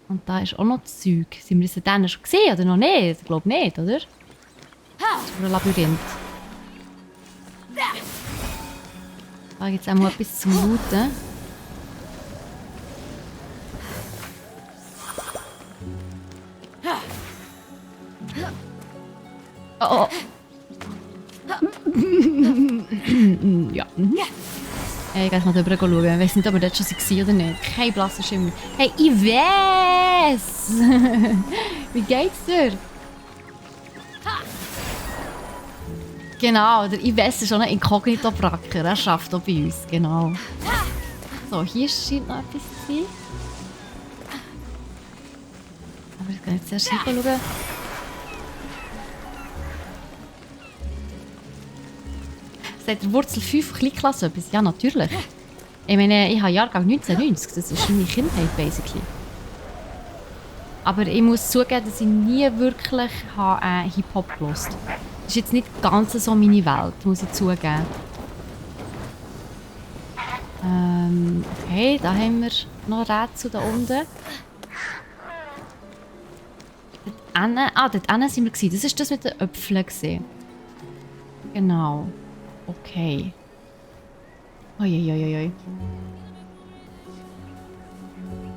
Und da ist auch noch Zeug. Sind wir das dann schon gesehen oder noch nicht? Ich glaube nicht, oder? Das ist ein Labyrinth. Da gibt es auch mal etwas zum Looten. Oh, oh. Ja. Ich gehe mal drüber schauen. Ich weiß nicht, ob wir dort schon waren oder nicht. Kein blasser Schimmer. Hey, Ives! Wie geht's dir? Genau, der Ives ist auch ein Inkognito-Bracker. Er arbeitet auch bei uns, genau. So, hier scheint noch etwas zu sein. Aber ich gehe jetzt erst hinschauen. Sagt der Wurzel 5 Kleinklasse etwas? Ja, natürlich. Ich meine, ich habe Jahrgang 1990, das ist meine Kindheit, basically. Aber ich muss zugeben, dass ich nie wirklich Hip-Hop gehört habe. Das ist jetzt nicht ganz so meine Welt, muss ich zugeben. Okay, da haben wir noch Rätsel da unten. Dort hinten sind wir gewesen. Das war das mit den Äpfeln gewesen. Genau. Okay. Uiuiuiui.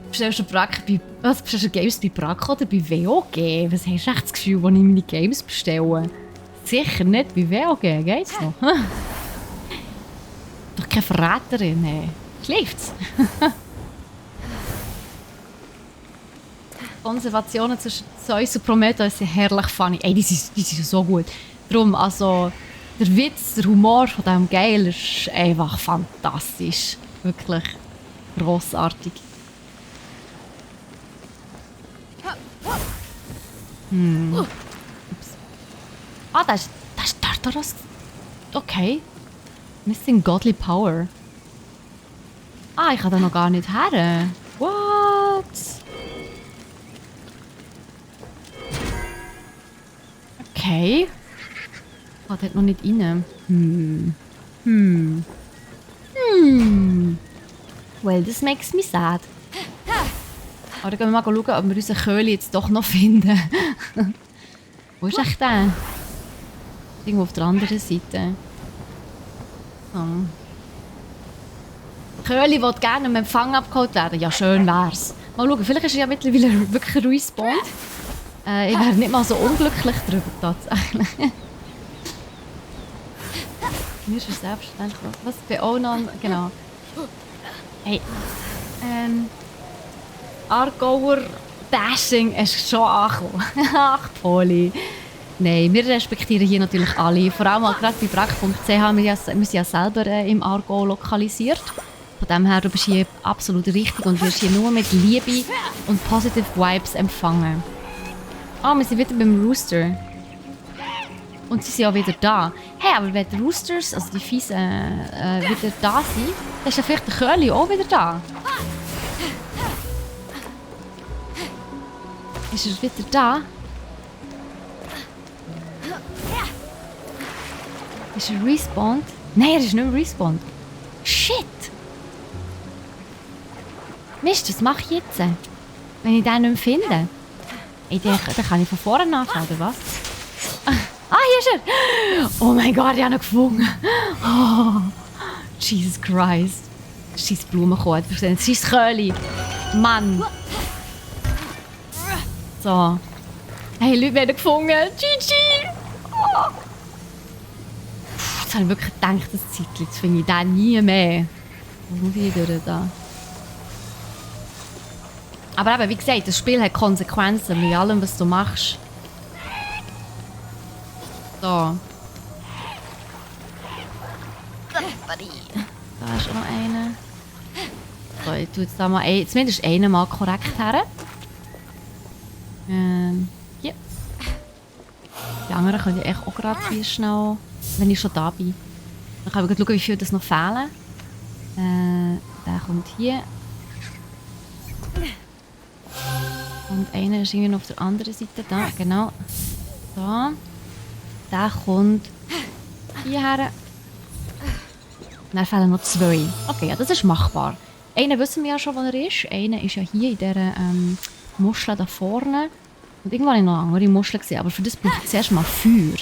Bestellst du Games bei Brack oder bei WOG? Was hast du echt das Gefühl, wenn ich meine Games bestelle? Sicher nicht bei WOG, geht's noch? Doch keine Verräterin, hey. Schläft's? Konservationen zwischen Zeus und Prometheus sind herrlich funny. Ey, die sind so gut. Darum, also, Der Witz, der Humor von diesem Geil ist einfach fantastisch. Wirklich grossartig. Ups. Ah, das ist Tartaros. Okay. Missing Godly Power. Ah, ich kann da noch gar nicht her. What? Okay. Ah, der hat noch nicht rein. Well, this makes me sad. Aber dann gehen wir mal schauen, ob wir unseren Köhli jetzt doch noch finden. Wo ist echt der? Irgendwo auf der anderen Seite. Oh. Köhli will gerne am Empfang abgeholt werden. Ja, schön wär's. Mal schauen, vielleicht ist er ja mittlerweile wirklich respawned. Ich wäre nicht mal so unglücklich darüber, tatsächlich. Mir ist es selbstverständlich. Was? Bei Onan? Genau. Hey. Aargauer Bashing ist schon angekommen. Ach, Poli. Nein, wir respektieren hier natürlich alle. Vor allem auch gerade bei brack.ch. Wir sind ja selber im Aargau lokalisiert. Von dem her, du bist hier absolut richtig und wirst hier nur mit Liebe und positive Vibes empfangen. Ah, wir sind wieder beim Rooster. Und sie sind auch wieder da. Hey, aber wenn die Roosters, also die Fiesen, wieder da sind, dann ist ja vielleicht der Curly auch wieder da. Ist er wieder da? Ist er respawned? Nein, er ist nicht mehr respawned. Shit! Mist, was mache ich jetzt? Wenn ich den nicht mehr finde? Ich denke, dann kann ich von vorne anfangen, oder was? Ah, hier ist er! Oh mein Gott, ich habe ihn gefunden! Oh, Jesus Christ! Scheiß Blumenkohl, scheiß Köhli! Mann! So. Hey, Leute, wir haben ihn gefunden! GG! Oh. Jetzt habe ich wirklich gedacht, das Zeitchen, jetzt finde ich den nie mehr. Wo muss ich durch da? Aber eben, wie gesagt, das Spiel hat Konsequenzen mit allem, was du machst. So. Da ist noch einer. So, ich tue jetzt da mal zumindest einen mal korrekt her. Hier. Die anderen können ja echt auch gerade hier schnell, wenn ich schon da bin. Dann können wir schauen, wie viel das noch fehlen. Der kommt hier. Und einer ist irgendwie noch auf der anderen Seite. Da, genau. Da. Der kommt hierher. Dann fehlen noch 2. Okay, ja, das ist machbar. Einen wissen wir ja schon, wo er ist. Einer ist ja hier in dieser Muschel da vorne. Und irgendwann habe ich noch andere Muscheln gesehen. Aber für das brauche ich zuerst mal Feuer.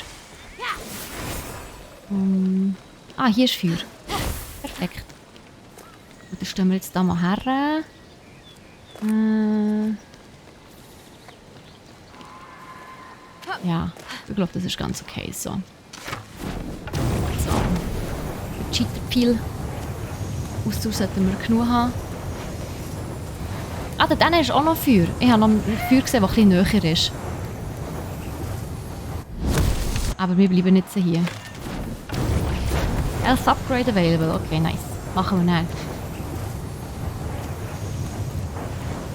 Hier ist Feuer. Perfekt. Und dann stellen wir jetzt da mal her. Ja, ich glaube, das ist ganz okay so. So. Cheater-Peel. Ausdauer sollten wir genug haben. Ah, da ist auch noch Feuer. Ich habe noch ein Feuer gesehen, das etwas näher ist. Aber wir bleiben jetzt hier. Health Upgrade available. Okay, nice. Machen wir nicht.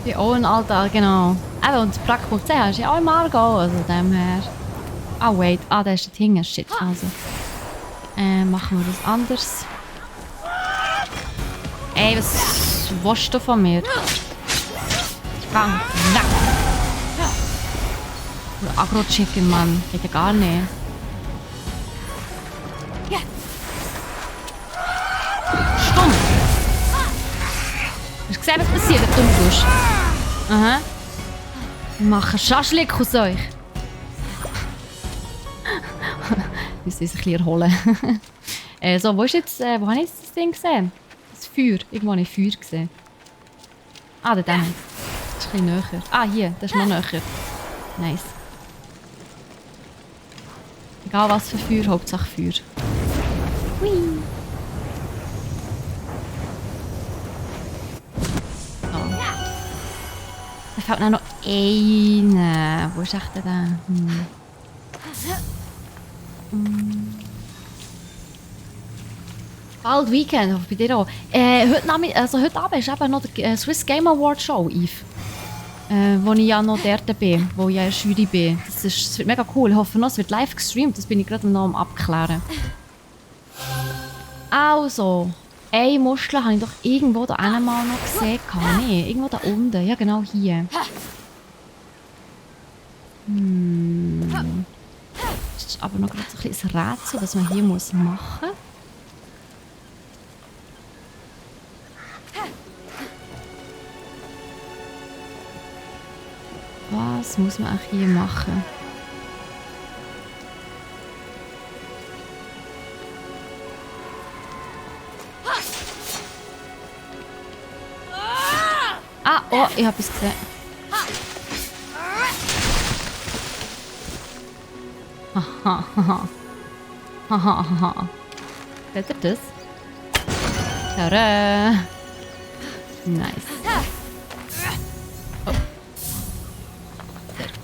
Ja, auch ein Alter, genau. Eben, und brack.ch ist ja auch im Aargau, also dem her. Ah, wait. Ah, da ist der Hinger. Shit. Also. Machen wir das anders. Ey, was willst du von mir? Gang, weg! Der Agro-Chicken, Mann. Geht ja gar nicht. Stumm! Hast du gesehen, was passiert, wenn du dumm tust? Aha. Wir machen Schaschlik aus euch. Wir müssen uns ein bisschen erholen. So, wo ist jetzt, wo habe ich jetzt das Ding gesehen? Das Feuer. Irgendwo habe ich Feuer gesehen. Ah, da dann. Das ist ein bisschen näher. Ah, hier. Das ist noch näher. Nice. Egal was für Feuer, Hauptsache Feuer. Hui. So. Da fällt noch einer. Wo ist echt der? Bald Weekend, hoffe bei dir auch. Heute Abend ist eben noch die Swiss Game Award Show, Yves. Wo ich ja noch dort bin, wo ich ja in der Jury bin. Das wird mega cool. Ich hoffe noch, es wird live gestreamt. Das bin ich gerade noch am Abklären. Also, eine Muschel habe ich doch irgendwo da einmal noch gesehen. Nee, irgendwo da unten. Ja, genau hier. Das ist aber noch gerade so ein bisschen ein Rätsel, was man hier machen muss. Was muss man auch hier machen? Ah, oh, ich habe es gesehen. Haha, haha. Haha, haha. Seht ihr das? Tada! Nice. Oh. Sehr gut.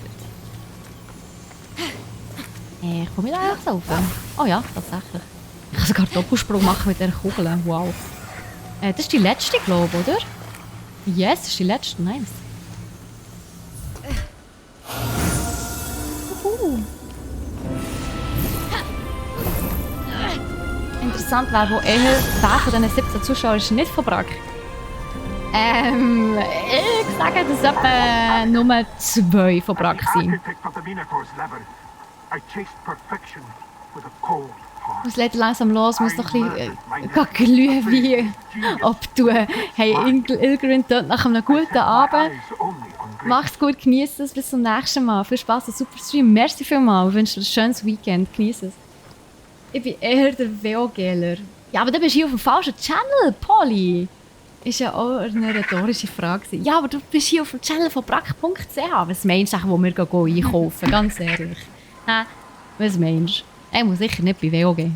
Komme ich da eigentlich rauf? Oh ja, tatsächlich. Ich kann sogar Doppelsprung machen mit dieser Kugel. Wow. Das ist die letzte, glaube ich, oder? Yes, das ist die letzte. Nice. Interessant wäre, wo eher wer von diesen 17 Zuschauern ist nicht von Brack. Ich sage, dass etwa nur 2 von Brack sind. Es lädt langsam los, muss noch ein bisschen glühen wie ob du Ilgrin dort nach einem guten Abend. Mach's gut, genieß es, bis zum nächsten Mal. Viel Spaß und super Stream. Merci vielmals, ich wünsche dir ein schönes Weekend. Genieß es. Ich bin eher der Veogeler. Ja, aber du bist hier auf dem falschen Channel, Polly. Ist ja auch eine rhetorische Frage. Ja, aber du bist hier auf dem Channel von brack.ch. Was meinst du, wo wir einkaufen? Ganz ehrlich. Hä? Was meinst du? Ich muss sicher nicht bei VOG.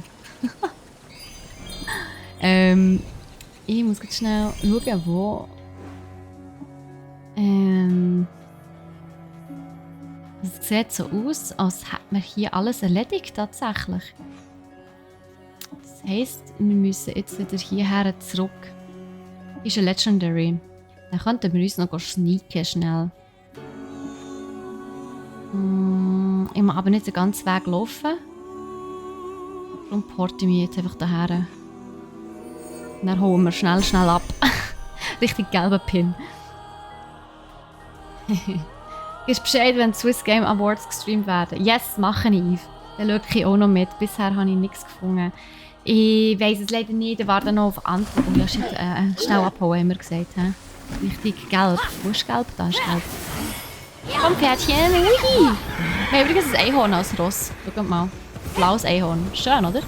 Ich muss ganz schnell schauen, wo... Es sieht so aus, als hätte man hier alles erledigt tatsächlich. Das heisst, wir müssen jetzt wieder hierher zurück. Ist ein Legendary. Dann könnten wir uns noch sneaken schnell. Ich muss aber nicht den ganzen Weg laufen. Darum porte ich mich jetzt einfach daher. Dann holen wir schnell ab. Richtig gelben Pin. Gibst Bescheid, wenn die Swiss Game Awards gestreamt werden? Yes, mache ich. Dann schaue ich auch noch mit. Bisher habe ich nichts gefunden. Ich weiss es leider nicht. Ich warte noch auf Antwort. Oh ja, shit, schnell abholen, haben wir gesagt. He? Richtig gelb. Wo ist gelb? Da ist gelb. Komm, Pferdchen. Ui. Wir haben übrigens ein Einhorn als Ross. Schaut mal. Blaues Einhorn. Schön, oder?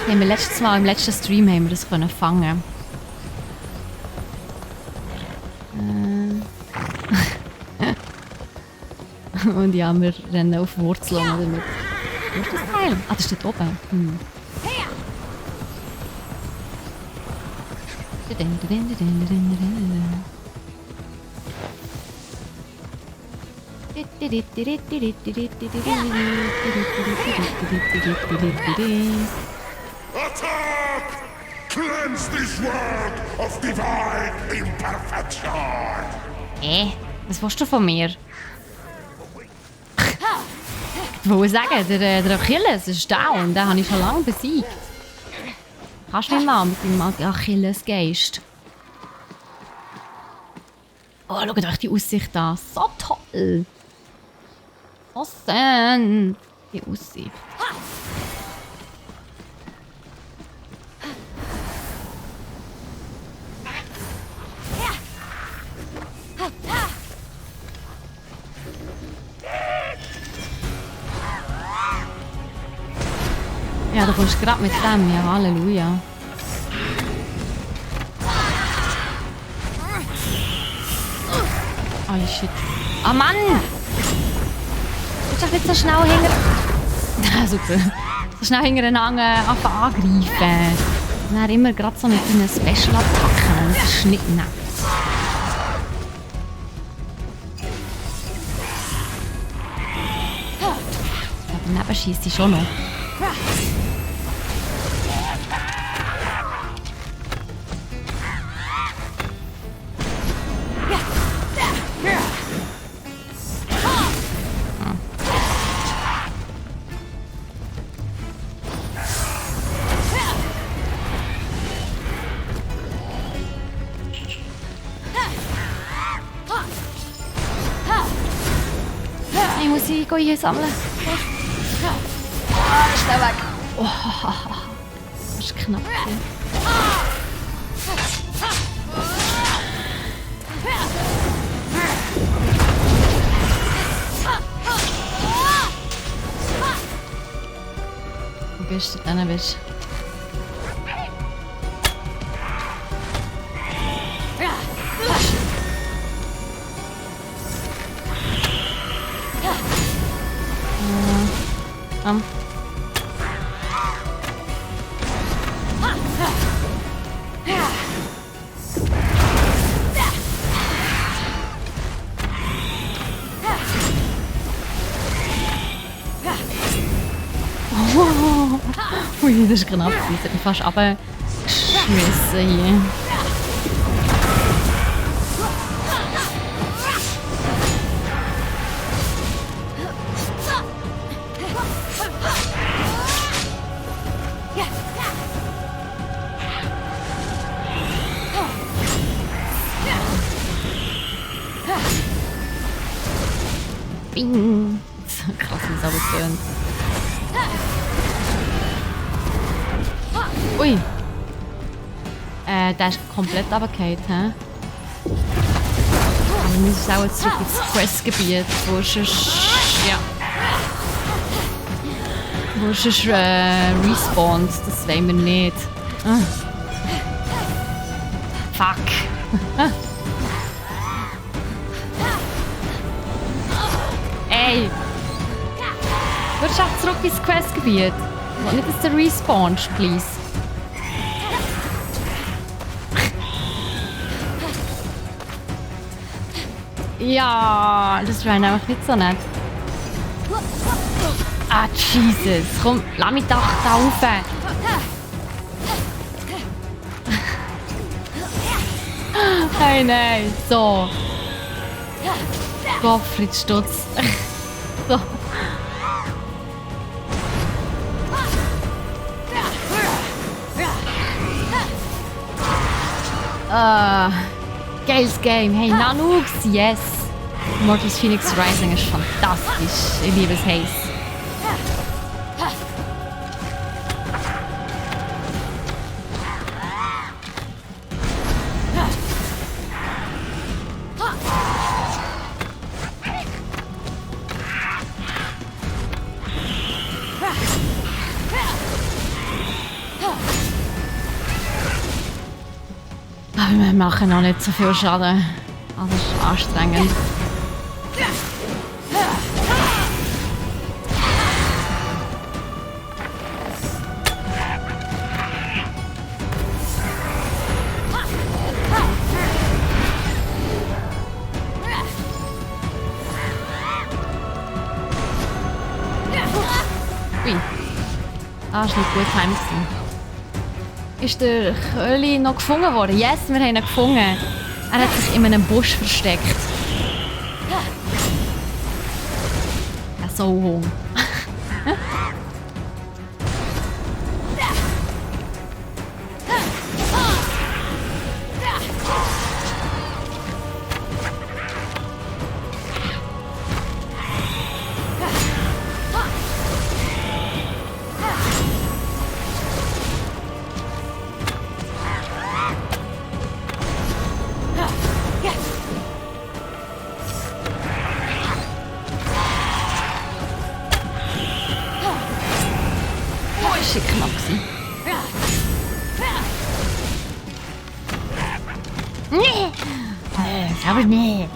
Haben wir letztes Mal, im letzten Stream haben wir das können fangen. Und ja, wir rennen auf Wurzeln damit. Wo ist das Teil? Ah, das steht oben. Attack! Cleanse this world of divine imperfection! Was willst du von mir? Ich wollte sagen, der Achilles ist down, den habe ich schon lange besiegt. Kannst du mich mal mit deinem Achillesgeist? Oh, schaut euch die Aussicht an. So toll! So schön! Die Aussicht. Ja, du kommst gerade mit dem, ja, Halleluja. Oh shit. Ah Mann! Du bist doch nicht so schnell hinter... Super. So schnell hintereinander angreifen. Und dann immer gerade so mit deinen Special-Attacken. Das ist nicht nett. Aber daneben schießt sie schon noch. muss ich einsammeln. Ist der weg. Oh, das ist knapp. Wo bist du denn? Bist Ui, das ist knapp. Ich hätte mich fast abgeschmissen hier. Bing! Krass, wie es aber tönt. Ui! Der ist komplett runtergefallen, hä? Aber wir müssen auch zurück ins Questgebiet, wo sonst... Ja. Wo sonst respawnt, das wollen wir nicht. Fuck! Ey! Würdest du auch zurück ins Questgebiet? Nicht, dass du respawnst, please. Ja, das wäre einfach nicht so nett. Ah, Jesus. Komm, lass mich doch da rauf. Hey, nein. So. Gottfried Stutz. So. Geiles Game. Hey, Nanook, yes. Mortals Phoenix Rising ist fantastisch. Ich liebe es heiß. Aber wir machen noch nicht so viel Schaden. Also es ist anstrengend. Ui. Ah, ist nicht gut heim gewesen. Ist der Köli noch gefunden worden? Yes, wir haben ihn gefunden. Er hat sich in einem Busch versteckt. Ja, so Hunger. Das war knapp. Nee! Aber nee!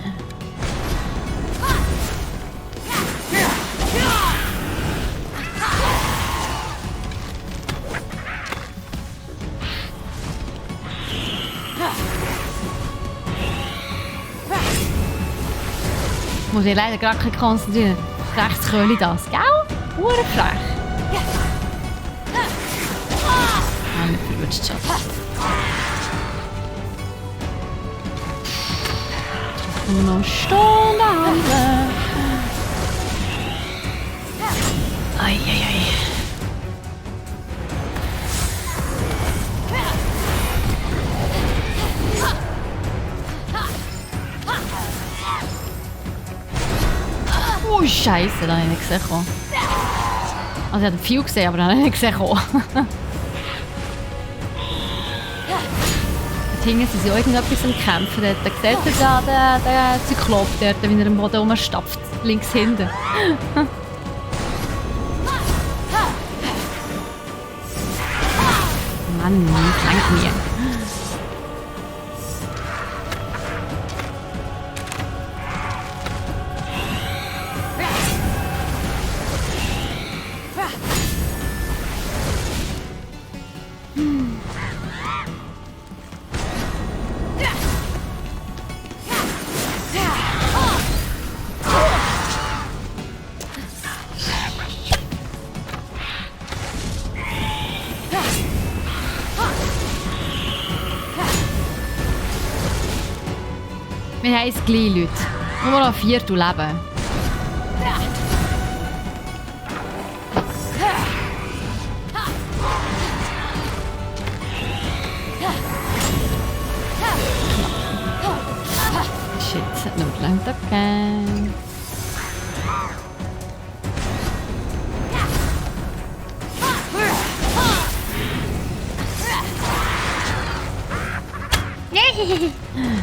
Ich muss ich leider gerade nicht konzentrieren. Rechts Köli das, gell? Urfrech. Ah, nicht verwünscht schon. Nur noch eine Stunde handeln. Eieiei. Oh, Scheiße, da habe ich nicht gesehen. Also ich habe viel gesehen, aber dann habe ich nicht gesehen. Dort hinten sind sie auch irgendetwas am Kämpfen. Da seht ihr da den Zyklop dort, wie er am Boden rumstapft. Links hinten. Mann, das langt mir. Wir haben es gleich, Leute. Nur noch 4 leben. Shit, es hat noch gelangt, okay.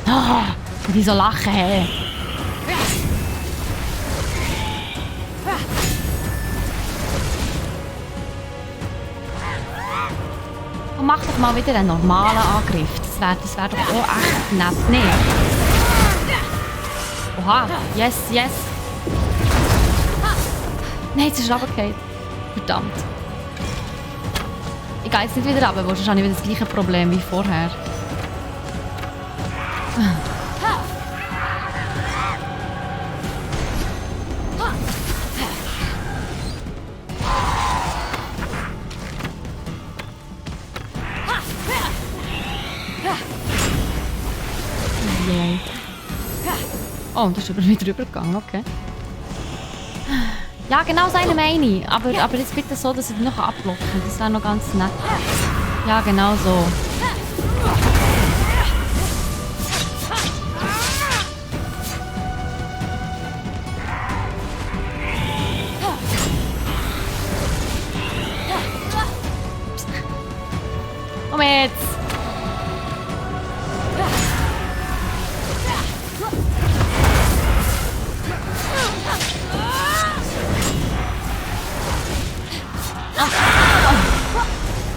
Oh, die so lachen, hey. Und mach doch mal wieder einen normalen Angriff. Das wär doch auch echt nett. Nee. Oha, yes, yes. Nein, jetzt ist er runtergefallen. Verdammt. Ich gehe jetzt nicht wieder runter, weil sonst habe ich wieder das gleiche Problem wie vorher. Oh, das ist über mich drüber gegangen, okay. Ja, genau so eine meine ich. Aber jetzt bitte so, dass ich noch abblocken kann. Das wäre noch ganz nett. Ja, genau so. Komm jetzt!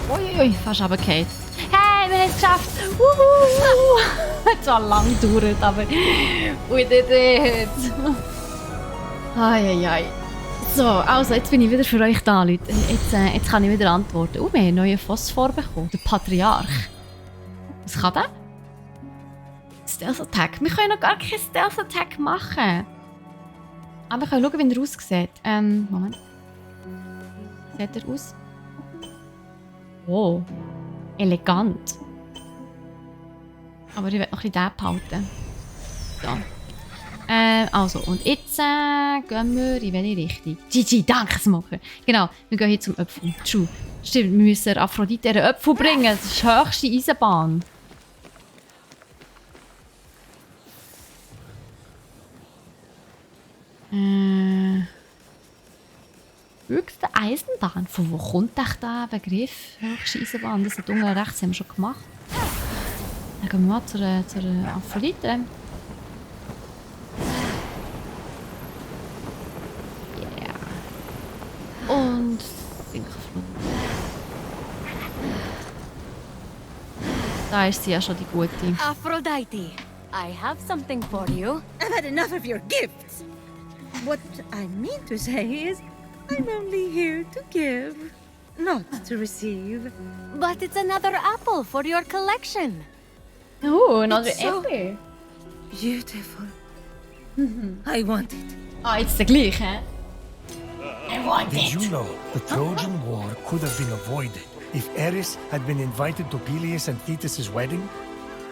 Uiui, fast runtergefallen. Hey, wir haben es geschafft! Wuhu! Hat zwar lang gedauert, aber we did it! Eieiei. So, also jetzt bin ich wieder für euch da, Leute. Jetzt kann ich wieder antworten. Wir haben einen neuen Phosphor bekommen. Der Patriarch. Was kann der? Stealth Attack. Wir können noch gar keinen Stealth Attack machen. Aber wir können schauen, wie er aussieht. Moment. Sieht er aus? Oh, elegant. Aber ich will noch ein bisschen den behalten. So. Also, und jetzt gehen wir in welche Richtung? Gigi, danke, Smoker. Genau, wir gehen hier zum Apfel. True. Stimmt, wir müssen Aphrodite einen Apfel bringen. Das ist die höchste Eisenbahn. Höchste Eisenbahn? Von wo kommt echt der Begriff? Höchste Eisenbahn? Das hat unten rechts haben wir schon gemacht. Dann gehen wir mal zur Aphrodite. Yeah. Und Sinkflug. Da ist sie ja schon die gute. Aphrodite, I have something for you. I've had enough of your gifts. What I mean to say is, I'm only here to give, not to receive. But it's another apple for your collection. Oh, another It's so- apple. Beautiful. I want it. Ah, jetzt der gleiche, hä? Did you know the Trojan War could have been avoided if Eris had been invited to Peleus and Thetis' wedding?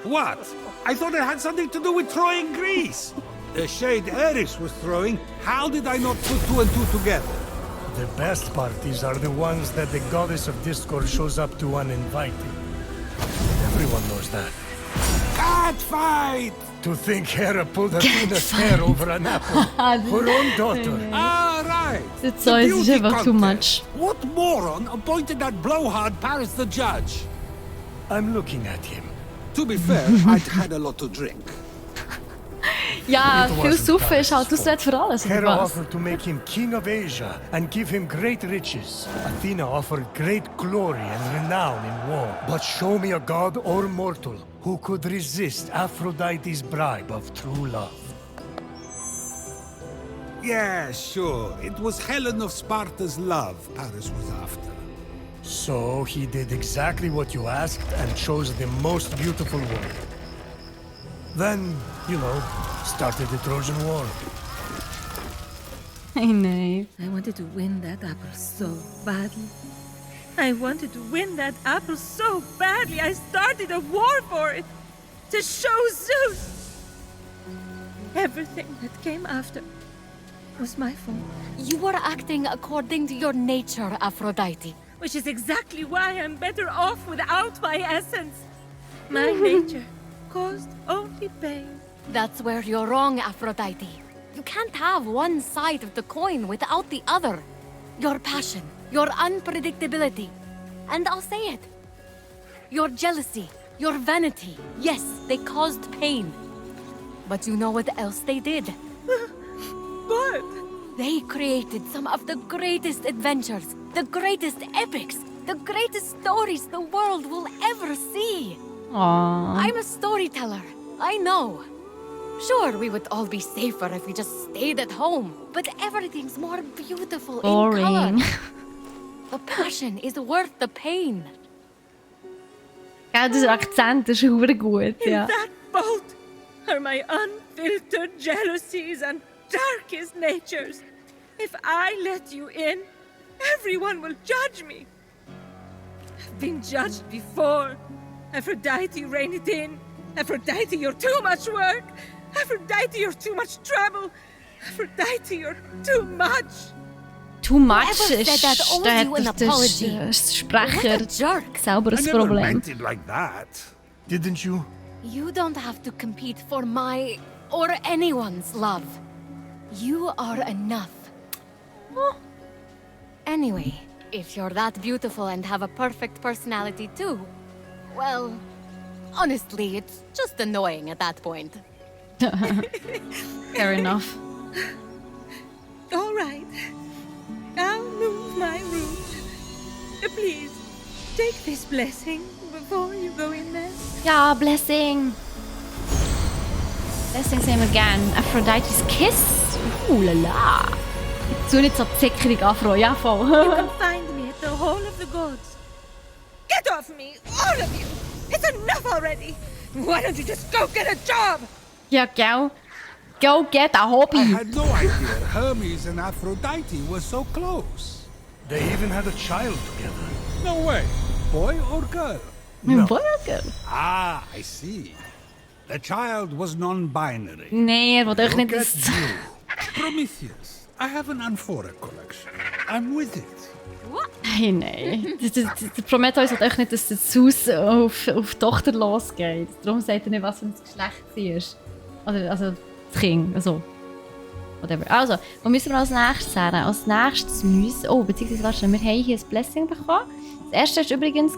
What? I thought it had something to do with Troy and Greece. The shade Eris was throwing, how did I not put 2 and 2 together? The best parties are the ones that the goddess of discord shows up to uninvited. Everyone knows that. Cat fight! To think Hera pulled Athena's hair over an apple. Her own daughter. Ah, right. Jetzt The so, es ist beauty einfach too contest. much. What moron appointed that blowhard Paris the judge? I'm looking at him. To be fair, I'd had a lot to drink. Ja, It viel wasn't Saufen ist halt Paris' Auswert für alles, oder Hera was? offered to make him king of Asia and give him great riches. Athena offered great glory and renown in war. But show me a god or mortal who could resist Aphrodite's bribe of true love. Yeah, sure. It was Helen of Sparta's love Paris was after. So he did exactly what you asked and chose the most beautiful woman. Then, started the Trojan War. Hey, nein. I wanted to win that apple so badly. I wanted to win that apple so badly. I started a war for it. To show Zeus. Everything that came after was my fault. You were acting according to your nature, Aphrodite. Which is exactly why I'm better off without my essence. My nature caused only pain. That's where you're wrong, Aphrodite. You can't have one side of the coin without the other. Your passion, your unpredictability, and I'll say it. Your jealousy, your vanity, yes, they caused pain. But you know what else they did? What? They created some of the greatest adventures, the greatest epics, the greatest stories the world will ever see. Aww. I'm a storyteller, I know. Sure, we would all be safer if we just stayed at home, but everything's more beautiful in Boring. color. The passion is worth the pain. Ja, der Akzent ist verdammt gut, In ja. that boat are my unfiltered jealousies and darkest natures. If I let you in, everyone will judge me. I've been judged before. Aphrodite, rein it in. Aphrodite, you're too much work. Aphrodite, you're too much trouble. Aphrodite, you're too much. Too much Whoever ist said that owes da you an hat der apology. Sprecher What a jerk. selber I ein never Problem. meant it like that. Didn't you? You don't have to compete for my or anyone's love. You are enough. Anyway, if you're that beautiful and have a perfect personality too, well, honestly, it's just annoying at that point. Fair enough. All right. I'll move my route. Please, take this blessing before you go in there. Ja, Blessing. Blessing sehen wir gern. Aphrodite's Kiss. Lala. So nicht so zickerig, Afro. Ja, voll. You can find me at the Hall of the Gods. Get off me, all of you! It's enough already! Why don't you just go get a job? Ja, gell. Go get a I hobby. had no idea Hermes and Aphrodite were so close. They even had a child together. No way. Boy or girl? No. Burger. Ah, I see. The child was non-binary. Nee, er will euch nicht Look das... at you. Prometheus, I have an Amphora collection. I'm with it. Hey, nein. Der Prometheus hat euch nicht, dass der Zeus auf die Tochter losgeht. Darum sagt er nicht, was für ein Geschlecht sie ist. Oder, also, das Kind. Also, whatever. Also, was müssen wir als nächstes sagen? Als nächstes müssen... Oh, beziehungsweise, warte, wir haben hier ein Blessing bekommen. Das erste war übrigens...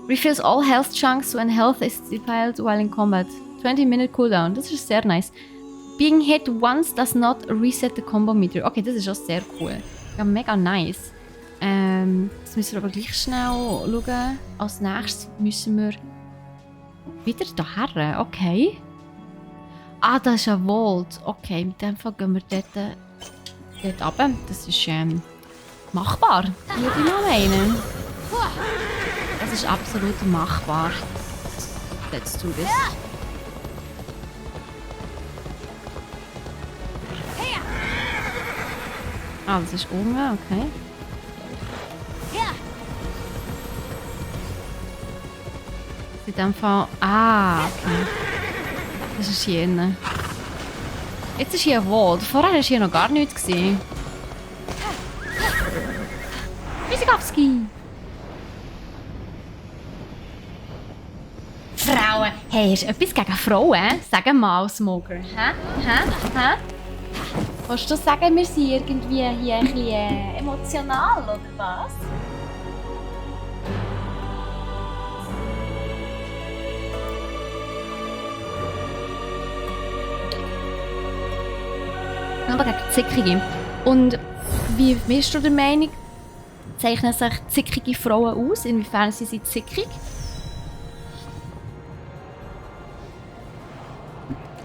refills all health chunks when health is depleted while in combat. 20-minute cooldown. Das ist sehr nice. Being hit once does not reset the combo meter. Okay, das ist auch sehr cool. Ja, mega nice. Jetzt müssen wir aber gleich schnell schauen. Als nächstes müssen wir wieder hierher. Okay. Ah, das ist ein Vault. Okay, mit dem Fall gehen wir dort runter. Das ist machbar, würde ich mal meinen. Das ist absolut machbar. Let's do this. Ah, das ist unten, okay. In dem Fall... Ah, okay. Das ist hier drin. Jetzt ist hier ein Wald. Vorher war hier noch gar nichts. Wisikowski! Frauen Hey, hast du etwas gegen Frauen? Sag mal, Smoker. Hä? Willst du sagen, wir sind irgendwie hier ein bisschen emotional, oder was? Aber gegen Zickige. Und wie bist du der Meinung, zeichnen sich zickige Frauen aus? Inwiefern sind sie zickig?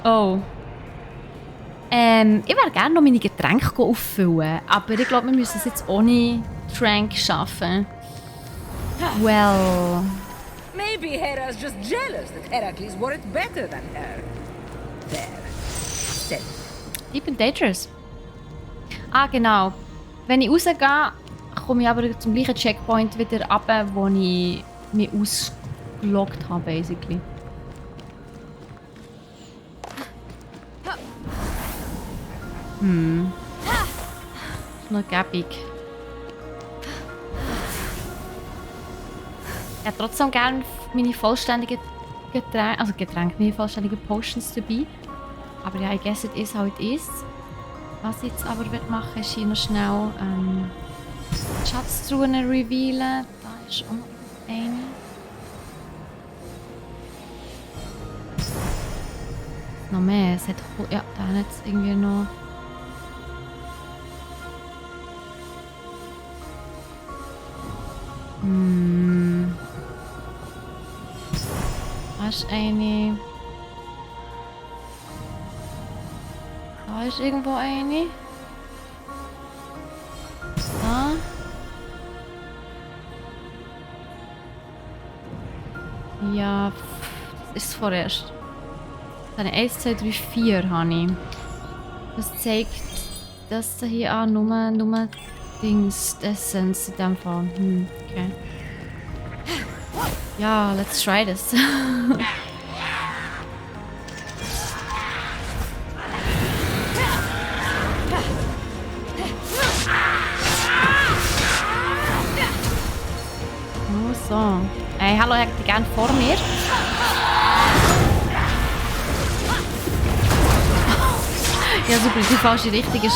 Oh. Ich würde gerne noch meine Getränke auffüllen, aber ich glaube, wir müssen es jetzt ohne Trank schaffen. Well... Maybe Hera's just jealous that Heracles wore it better than her. There. Said. Deep and Dangerous. Ah, genau. Wenn ich rausgehe, komme ich aber zum gleichen Checkpoint wieder runter, wo ich mich ausgeloggt habe, basically. Noch gäbig. Ich hätte trotzdem gerne meine vollständigen meine vollständigen Potions dabei. Aber ja, I guess it is how it is. Was ich jetzt aber machen will, ist hier noch schnell Schatztruhen revealen. Da ist auch noch eine. Noch mehr. Es hat, ja, da hat es irgendwie noch. Da ist eine. Da ist irgendwo eine. Da. Ja, das ist vorerst. Dann 1, 2, 3, 4 habe ich. Das zeigt das da hier an, nur Dings, Essence in dem Fall. Okay. Ja, let's try this. Oh, so. Hey, hallo, ich hätte gerne vor mir. Ja, super, die falsche Richtung ist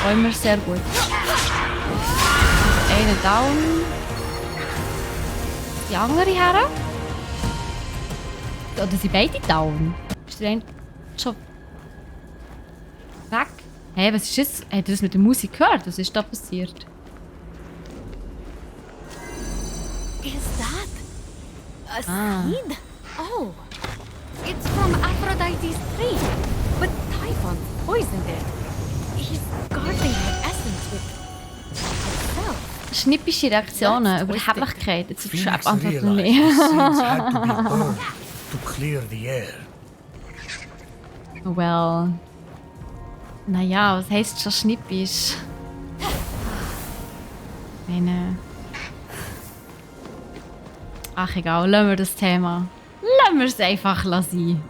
auch immer sehr gut. Eine down. Die andere her. Oder sind beide down? Ist der eine schon weg? Hey, was ist das? Habt ihr das mit der Musik gehört? Was ist da passiert? Is that a seed? Oh, it's from Aphrodite's tree. But Typhon poisoned it. He's guarding her essence with himself. Schnippische Reaktionen, Überheblichkeit. Jetzt Phoenix antworten realized nicht. the seeds had to be burned to clear the air. Well. Naja, was heisst schon schnippisch? Meine. Ach egal, lassen wir das Thema. Lassen wir es einfach sein.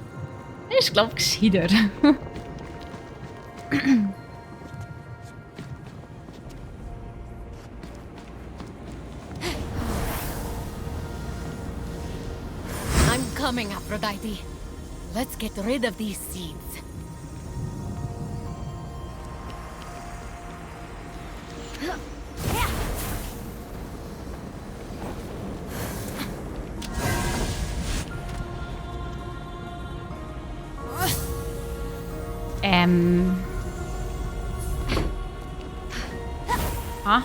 Ich glaube gescheiter. I'm coming, Aphrodite. Let's get rid of these seeds. Ah.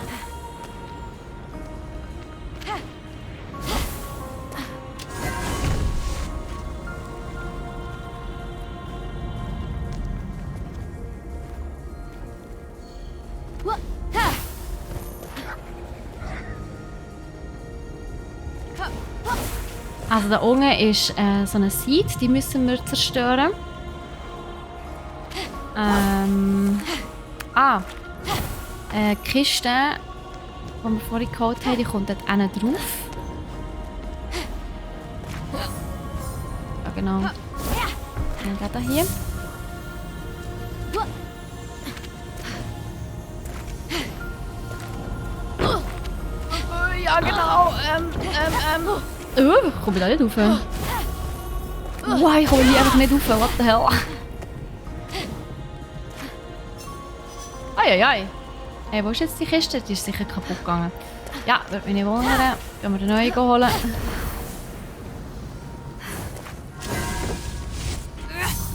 Also da unten ist so eine Seed, die müssen wir zerstören. Die Kiste, die wir vorhin geholt haben, die kommt dort hinten drauf. Ja, genau. Und der hier. Ja, genau. Komm ich da nicht rauf? Wow, ich hole hier einfach nicht rauf. What the hell? Eieiei. Hey, wo ist jetzt die Kiste? Die ist sicher kaputt gegangen. Ja, würde mich nicht wundern. Gehen wir eine neue holen.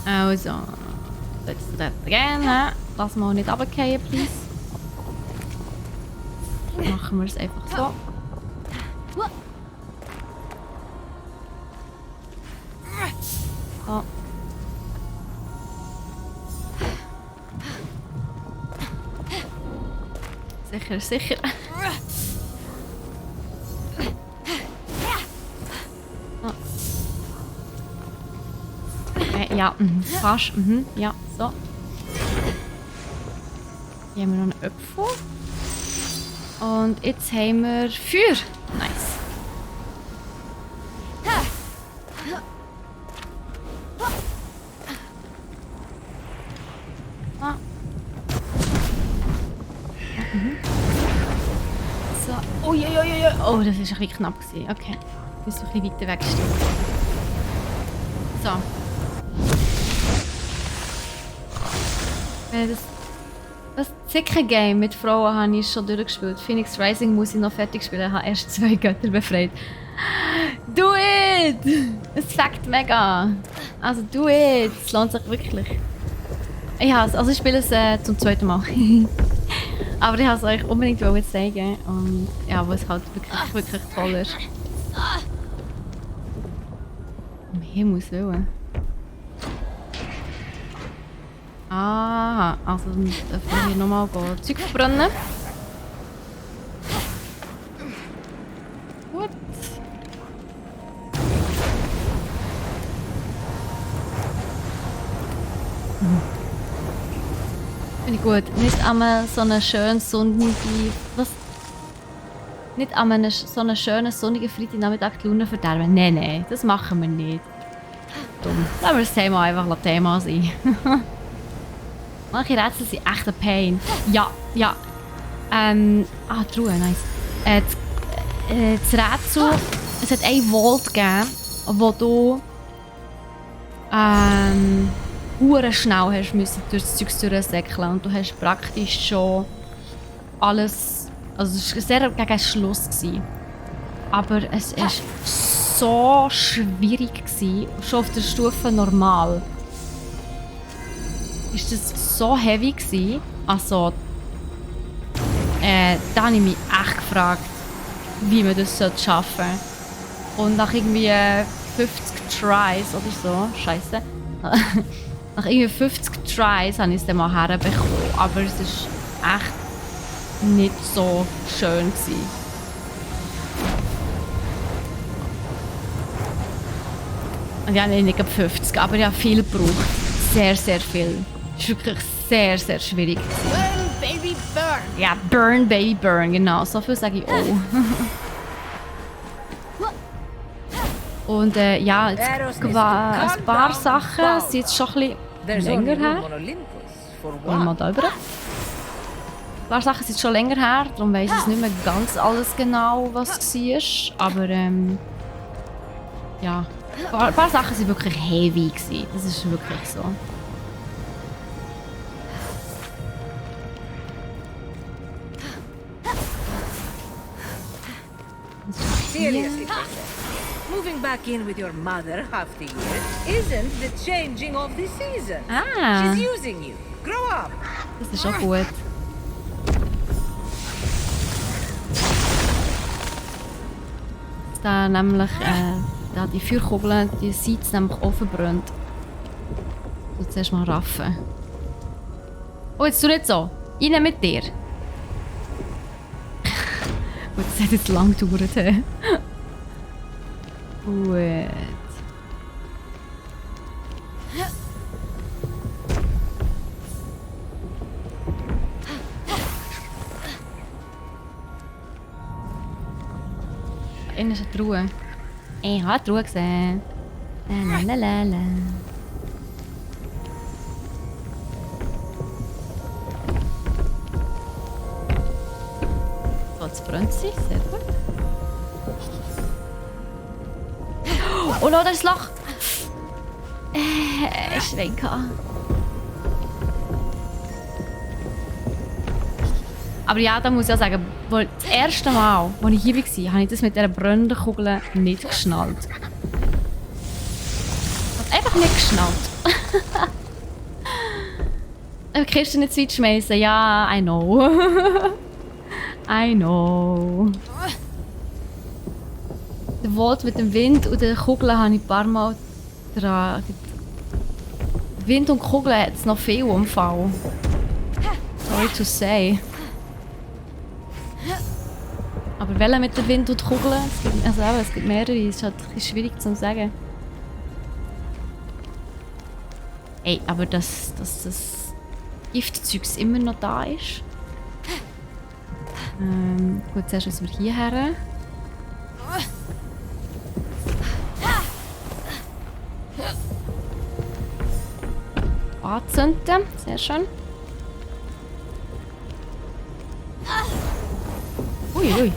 Also. Let's do that again. Lass mal nicht runterfallen, please. Machen wir es einfach so. So. Sicher, sicher. So. Okay, ja, fast. Ja, so. Hier haben wir noch einen Apfel. Und jetzt haben wir Feuer. Nice. Ah. So. Uiuiui. Oh, das war ein bisschen knapp. Okay. Ich muss ein bisschen weiter wegstehen. So. Das Zicken-Game mit Frauen habe ich schon durchgespielt. Phoenix Rising muss ich noch fertig spielen. Ich habe erst 2 Götter befreit. Do it! Es fängt mega. Also do it! Es lohnt sich wirklich. Ich spiele es zum 2. Mal. Aber ich wollte es euch unbedingt zeigen. Und ja, wo es halt wirklich toll ist. Um Himmels Willen. Ah, also dann dürfen wir hier nochmal Zeug verbrennen. Gut. Finde ich gut. Nicht einmal so eine schöne sonnige... Was? Nicht einmal so einen schönen sonnigen Freitagnachmittag die Laune verderben. Nein, das machen wir nicht. Dumm. Lassen wir das Thema einfach Thema sein. Manche Rätsel sind echt ein Pain. Ja. Truhe, nice. Das Rätsel, es hat eine Vault gegeben, wo du hure schnell hast müssen durch das Zeug durchsäckeln und du hast praktisch schon alles, also es war sehr gegen Schluss gewesen. Aber es war so schwierig gewesen, schon auf der Stufe normal. Ist das so heavy gewesen? Also, da habe ich mich echt gefragt, wie man das schaffen sollte. Und nach irgendwie 50 Tries oder so, scheiße. Nach irgendwie 50 Tries habe ich es dann mal herbekommen. Aber es war echt nicht so schön gewesen. Und ja, nicht 50, aber ja, viel gebraucht. Sehr, sehr viel. Es war wirklich sehr, sehr schwierig. Burn, baby, burn! Ja, burn, baby, burn, genau. So viel sage ich auch. Und ja, jetzt ein paar Sachen sind jetzt schon ein bisschen länger her. Wollen wir mal da rüber? Ein paar Sachen sind schon länger her, darum weiss ich nicht mehr ganz alles genau, was es war. Aber ja, ein paar Sachen waren wirklich heavy gewesen. Das ist wirklich so. Seriously, moving back in with your mother half the year isn't the changing of the season. Ah, She's using you. Grow up. das ist auch gut. Da nämlich da die Feuerkugeln, die Seite nämlich offen brennt. So, zuerst mal raffen. Oh, jetzt tu nicht so. Rein mit dir. Gut, das hat jetzt lang gedauert. Gut. Innen ist eine Truhe. Ich habe eine Truhe gesehen. Lalalala. So, jetzt brennt sie. Sehr gut. Oh no, da ist das Loch. Schwenker. Aber ja, da muss ich auch sagen, das erste Mal, als ich hier war, habe ich das mit dieser brennenden Kugel nicht geschnallt. Ich habe einfach nicht geschnallt. Die Kiste nicht zu weit schmeißen, ja, I know. I know. Der Volt mit dem Wind und der Kugel habe ich ein paar Mal dran. Wind und Kugel hat es noch viel Unfall. Sorry to say. Aber welche mit dem Wind und Kugel? Es gibt mehrere, es ist halt ein bisschen schwierig zu sagen. Ey, aber dass das Giftzeugs immer noch da ist. Gut, zuerst müssen wir hierher. Anzünden, sehr schön. Ui, ui.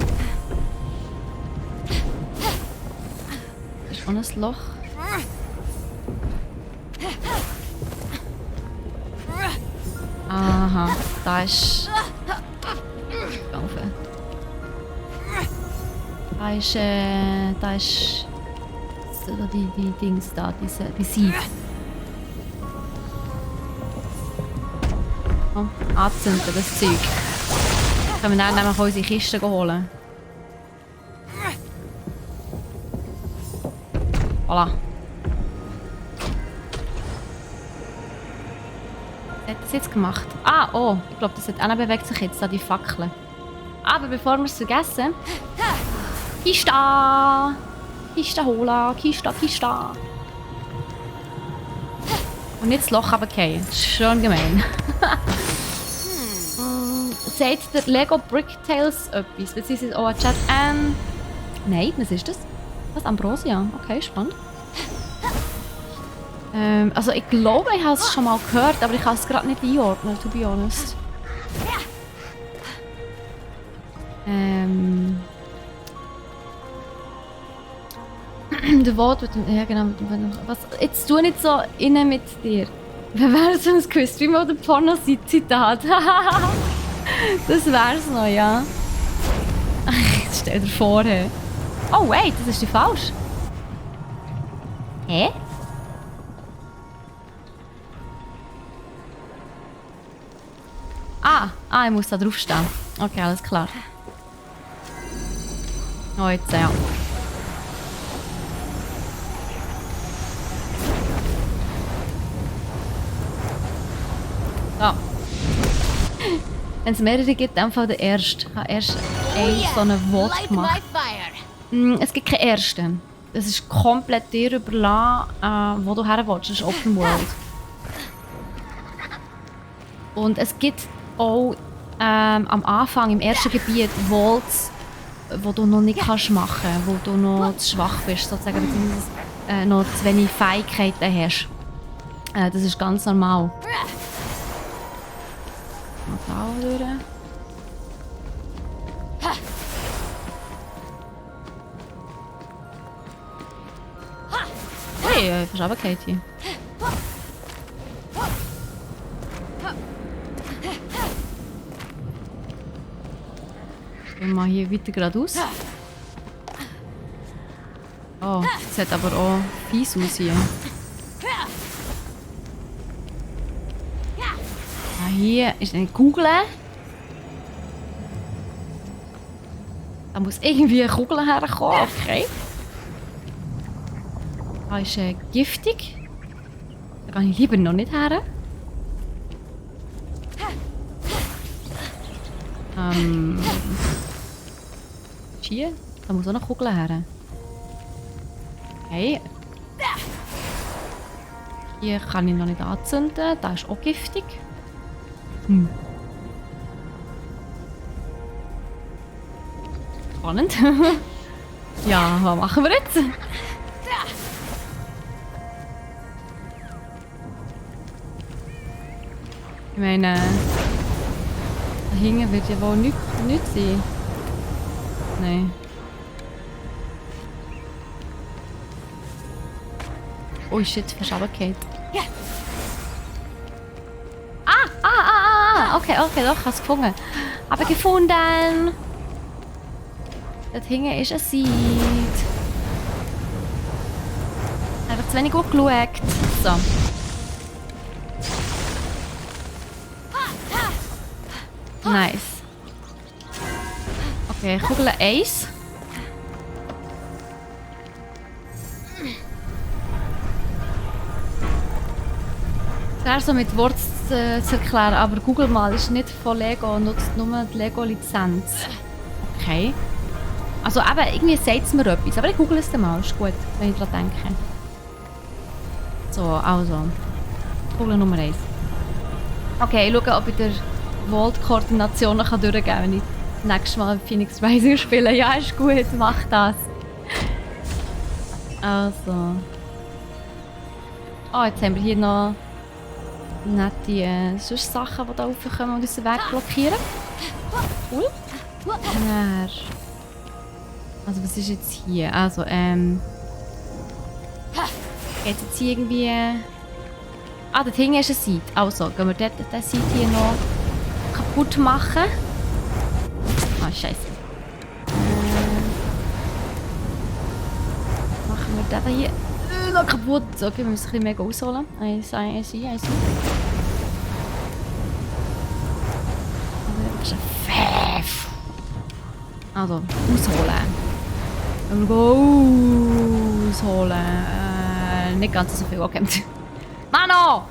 Da ist auch ein Loch. Aha, da ist... Da ist... Die Dings da, die Sieb. Oh, anzünden, das Zeug. Können wir dann nämlich unsere Kisten holen. Voilà. Was hat das jetzt gemacht? Ah, oh, ich glaube, das hat auch bewegt sich jetzt, da die Fackeln. Aber bevor wir es vergessen... Kista! Kista holen, Kista. Und nicht das Loch runterfallen. Das ist schon gemein. Sagt der Lego Bricktales etwas? Beziehungsweise auch ein Chat. Nein, was ist das? Was? Ambrosia? Okay, spannend. Also ich glaube, ich habe es schon mal gehört, aber ich kann es gerade nicht einordnen, to be honest. Der Wort mit dem... Ja genau, mit dem... Was? Jetzt tu nicht so innen mit dir. Wer wäre so ein Quiz? Wie mal der Porno-Zitat. Das wär's noch, ja. Jetzt stell dir vor, hey. Oh wait, das ist die falsch. Hä? Ich muss da drauf stehen. Okay, alles klar. Oh, jetzt ja. So. Wenn es mehrere gibt, dann der erste. Ich habe erst so einen Vote gemacht. Es gibt keinen ersten. Es ist komplett dir überlassen, wo du her willst. Das ist Open World. Und es gibt auch am Anfang, im ersten Gebiet, Vaults, wo du noch nicht kannst machen, wo du noch zu schwach bist, sozusagen, beziehungsweise noch zu wenig Fähigkeiten hast. Das ist ganz normal. Da durch. Hey, ich habe Katie. Gehen wir hier weiter geradeaus. Oh, das sieht aber auch fies aus hier. Hier ist eine Kugel. Da muss irgendwie eine Kugel herkommen. Okay. Da ist giftig. Da kann ich lieber noch nicht her. Hier. Da muss auch eine Kugel her. Okay. Hier kann ich noch nicht anzünden. Da ist auch giftig. Spannend. Ja, was machen wir jetzt? Ich meine, da hinten wird ja wohl nichts sein. Nein. Oh shit, fast runtergefallen. Ja. Okay, doch, ich habe es gefunden. Aber gefunden! Dort hinten ist ein Seed. Einfach zu wenig gut geschaut. So. Nice. Okay, Kugel 1. Sehr so mit Worten zu erklären, aber Google mal ist nicht von Lego, nutzt nur die Lego-Lizenz. Okay. Also eben, irgendwie sagt es mir etwas, aber ich google es dann mal, ist gut, wenn ich daran denke. So, also. Kugel Nummer 1. Okay, ich schaue, ob ich der Vault-Koordination durchgehen kann, wenn ich nächstes Mal Phoenix Rising spiele. Ja, ist gut, mach das. Also. Oh, jetzt haben wir hier noch nette sonst Sachen, die da raufkommen und unseren Weg blockieren. Cool. Dann. Also was ist jetzt hier? Also, geht jetzt hier irgendwie... Ah, dort hinten ist ein Seed. Also, gehen wir den Seed hier noch kaputt machen. Ah, scheiße. Machen wir den hier noch kaputt. Okay, wir müssen ein bisschen mehr ausholen. Eins. Das ist ein Pfeff. Also, ausholen. Ausholen. Nicht ganz so viel, okay. Mano!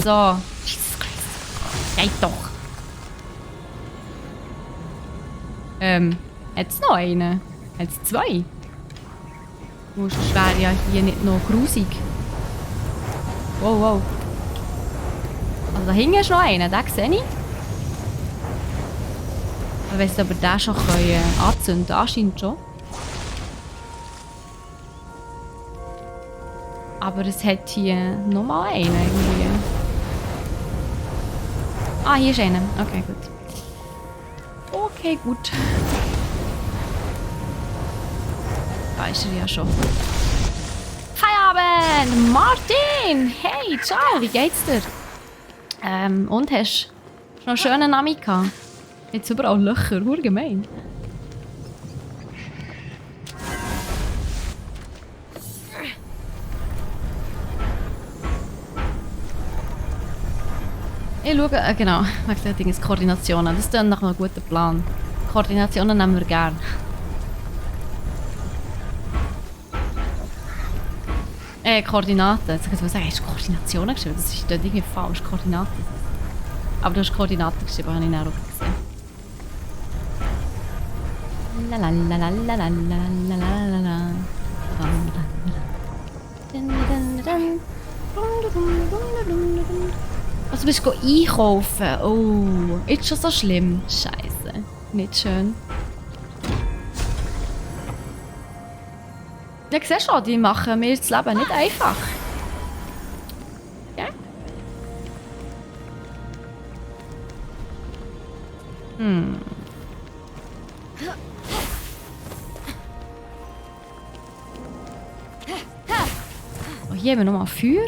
So. Jesus Christ. Geht doch. Hat's noch einen? Hat's zwei? Das wäre ja hier nicht noch grusig. Wow. Also da hinten ist noch einer, den sehe ich. Ich weiss nicht, ob wir den schon anzünden können. Anscheinend schon. Aber es hat hier nochmal einen irgendwie. Ah, hier ist einer. Okay, gut. Okay, gut. Da ist er ja schon. Feierabend! Martin! Hey, ciao! Wie geht's dir? Und hast du noch einen schönen Abend gehabt? Jetzt überall Löcher, gemein. Ich schaue, genau, wegen der Koordinationen. Das ist dann nach einem guten Plan. Koordinationen nehmen wir gerne. Koordinaten. Jetzt kann ich sagen, hast du Koordinationen geschrieben? Das ist dort irgendwie falsch. Koordinaten. Aber du hast Koordinaten geschrieben, habe ich dann auch gesehen. Also bist du einkaufen? Oh, ist schon so schlimm. Scheiße, nicht schön. Ja, siehst du, die machen mir das Leben nicht einfach. Ja? Oh, hier haben wir nochmal Feuer.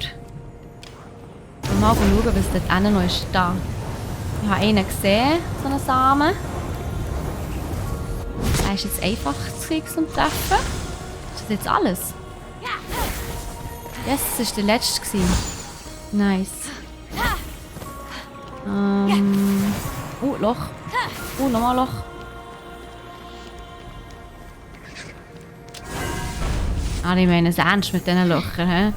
Mal schauen, was dort hinten noch ist. Da. Ich habe einen gesehen, so einen Samen. Der ist jetzt einfach zum Treffen. Ist das jetzt alles? Yes, das war der letzte. Nice. Loch. Nochmal Loch. Ah, ich meine es ernst mit diesen Löchern, hä?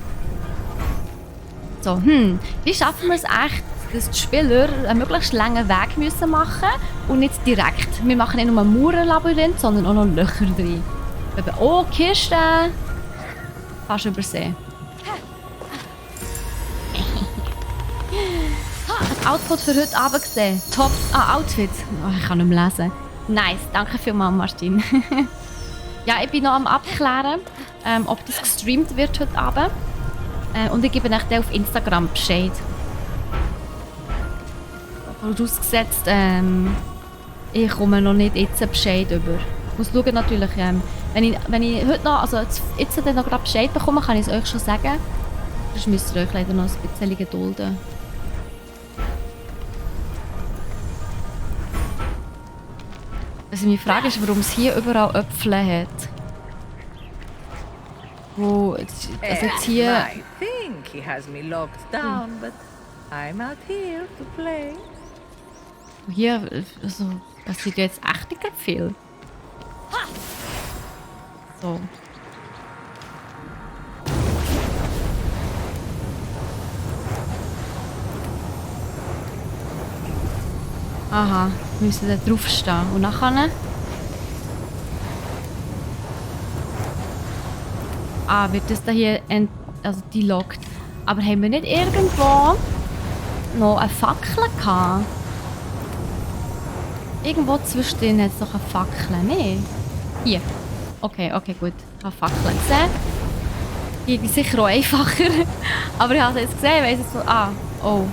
So, wie schaffen wir es echt, dass die Spieler einen möglichst langen Weg müssen machen und nicht direkt. Wir machen nicht nur ein Mauerlabyrinth, sondern auch noch Löcher drin. Oh, Kiste! Fast übersehen. Das Outfit für heute Abend gesehen. Top. Outfit. Oh, ich kann nicht mehr lesen. Nice, danke vielmals, Martin. Ja, ich bin noch am Abklären, ob das gestreamt wird heute Abend. Und ich gebe euch auf Instagram Bescheid. Vorausgesetzt, ich komme noch nicht jetzt einen Bescheid über. Ich muss schauen natürlich, wenn ich heute noch, also jetzt dann noch gerade Bescheid bekomme, kann ich es euch schon sagen. Sonst müsst ihr euch leider noch ein bisschen gedulden. Also meine Frage ist, warum es hier überall Äpfel hat. Wo, also jetzt hier... I think he has me locked down, but I'm out here to play. Hier, also, passiert jetzt echt nicht gerade viel. So. Aha, wir müssen da draufstehen. Und nachher... Ah, wird das da hier also delockt. Aber haben wir nicht irgendwo noch eine Fackel gehabt? Irgendwo zwischen denen hat es doch eine Fackel. Nee. Hier. Okay, gut. Ich habe Fackeln gesehen. Hier ist sicher auch einfacher. Aber ich habe es jetzt gesehen, weiss jetzt so. Ah, oh.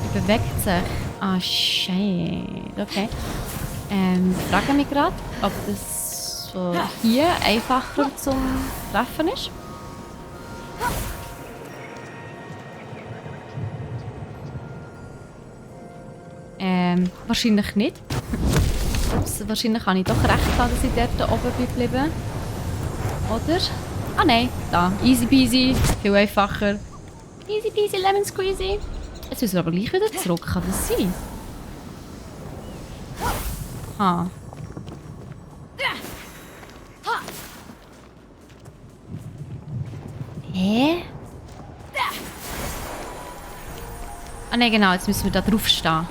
Die bewegt sich. Ah, shit. Okay. Ich frage mich gerade, ob das so hier einfacher zum Treffen ist. Wahrscheinlich nicht. Wahrscheinlich habe ich doch recht gehabt, dass ich dort oben bin geblieben. Oder? Ah nein, da. Easy peasy. Viel einfacher. Easy peasy, lemon squeezy. Jetzt müssen wir aber gleich wieder zurück. Kann das sein? Ah. Hä? Ah nein, genau. Jetzt müssen wir da drauf stehen.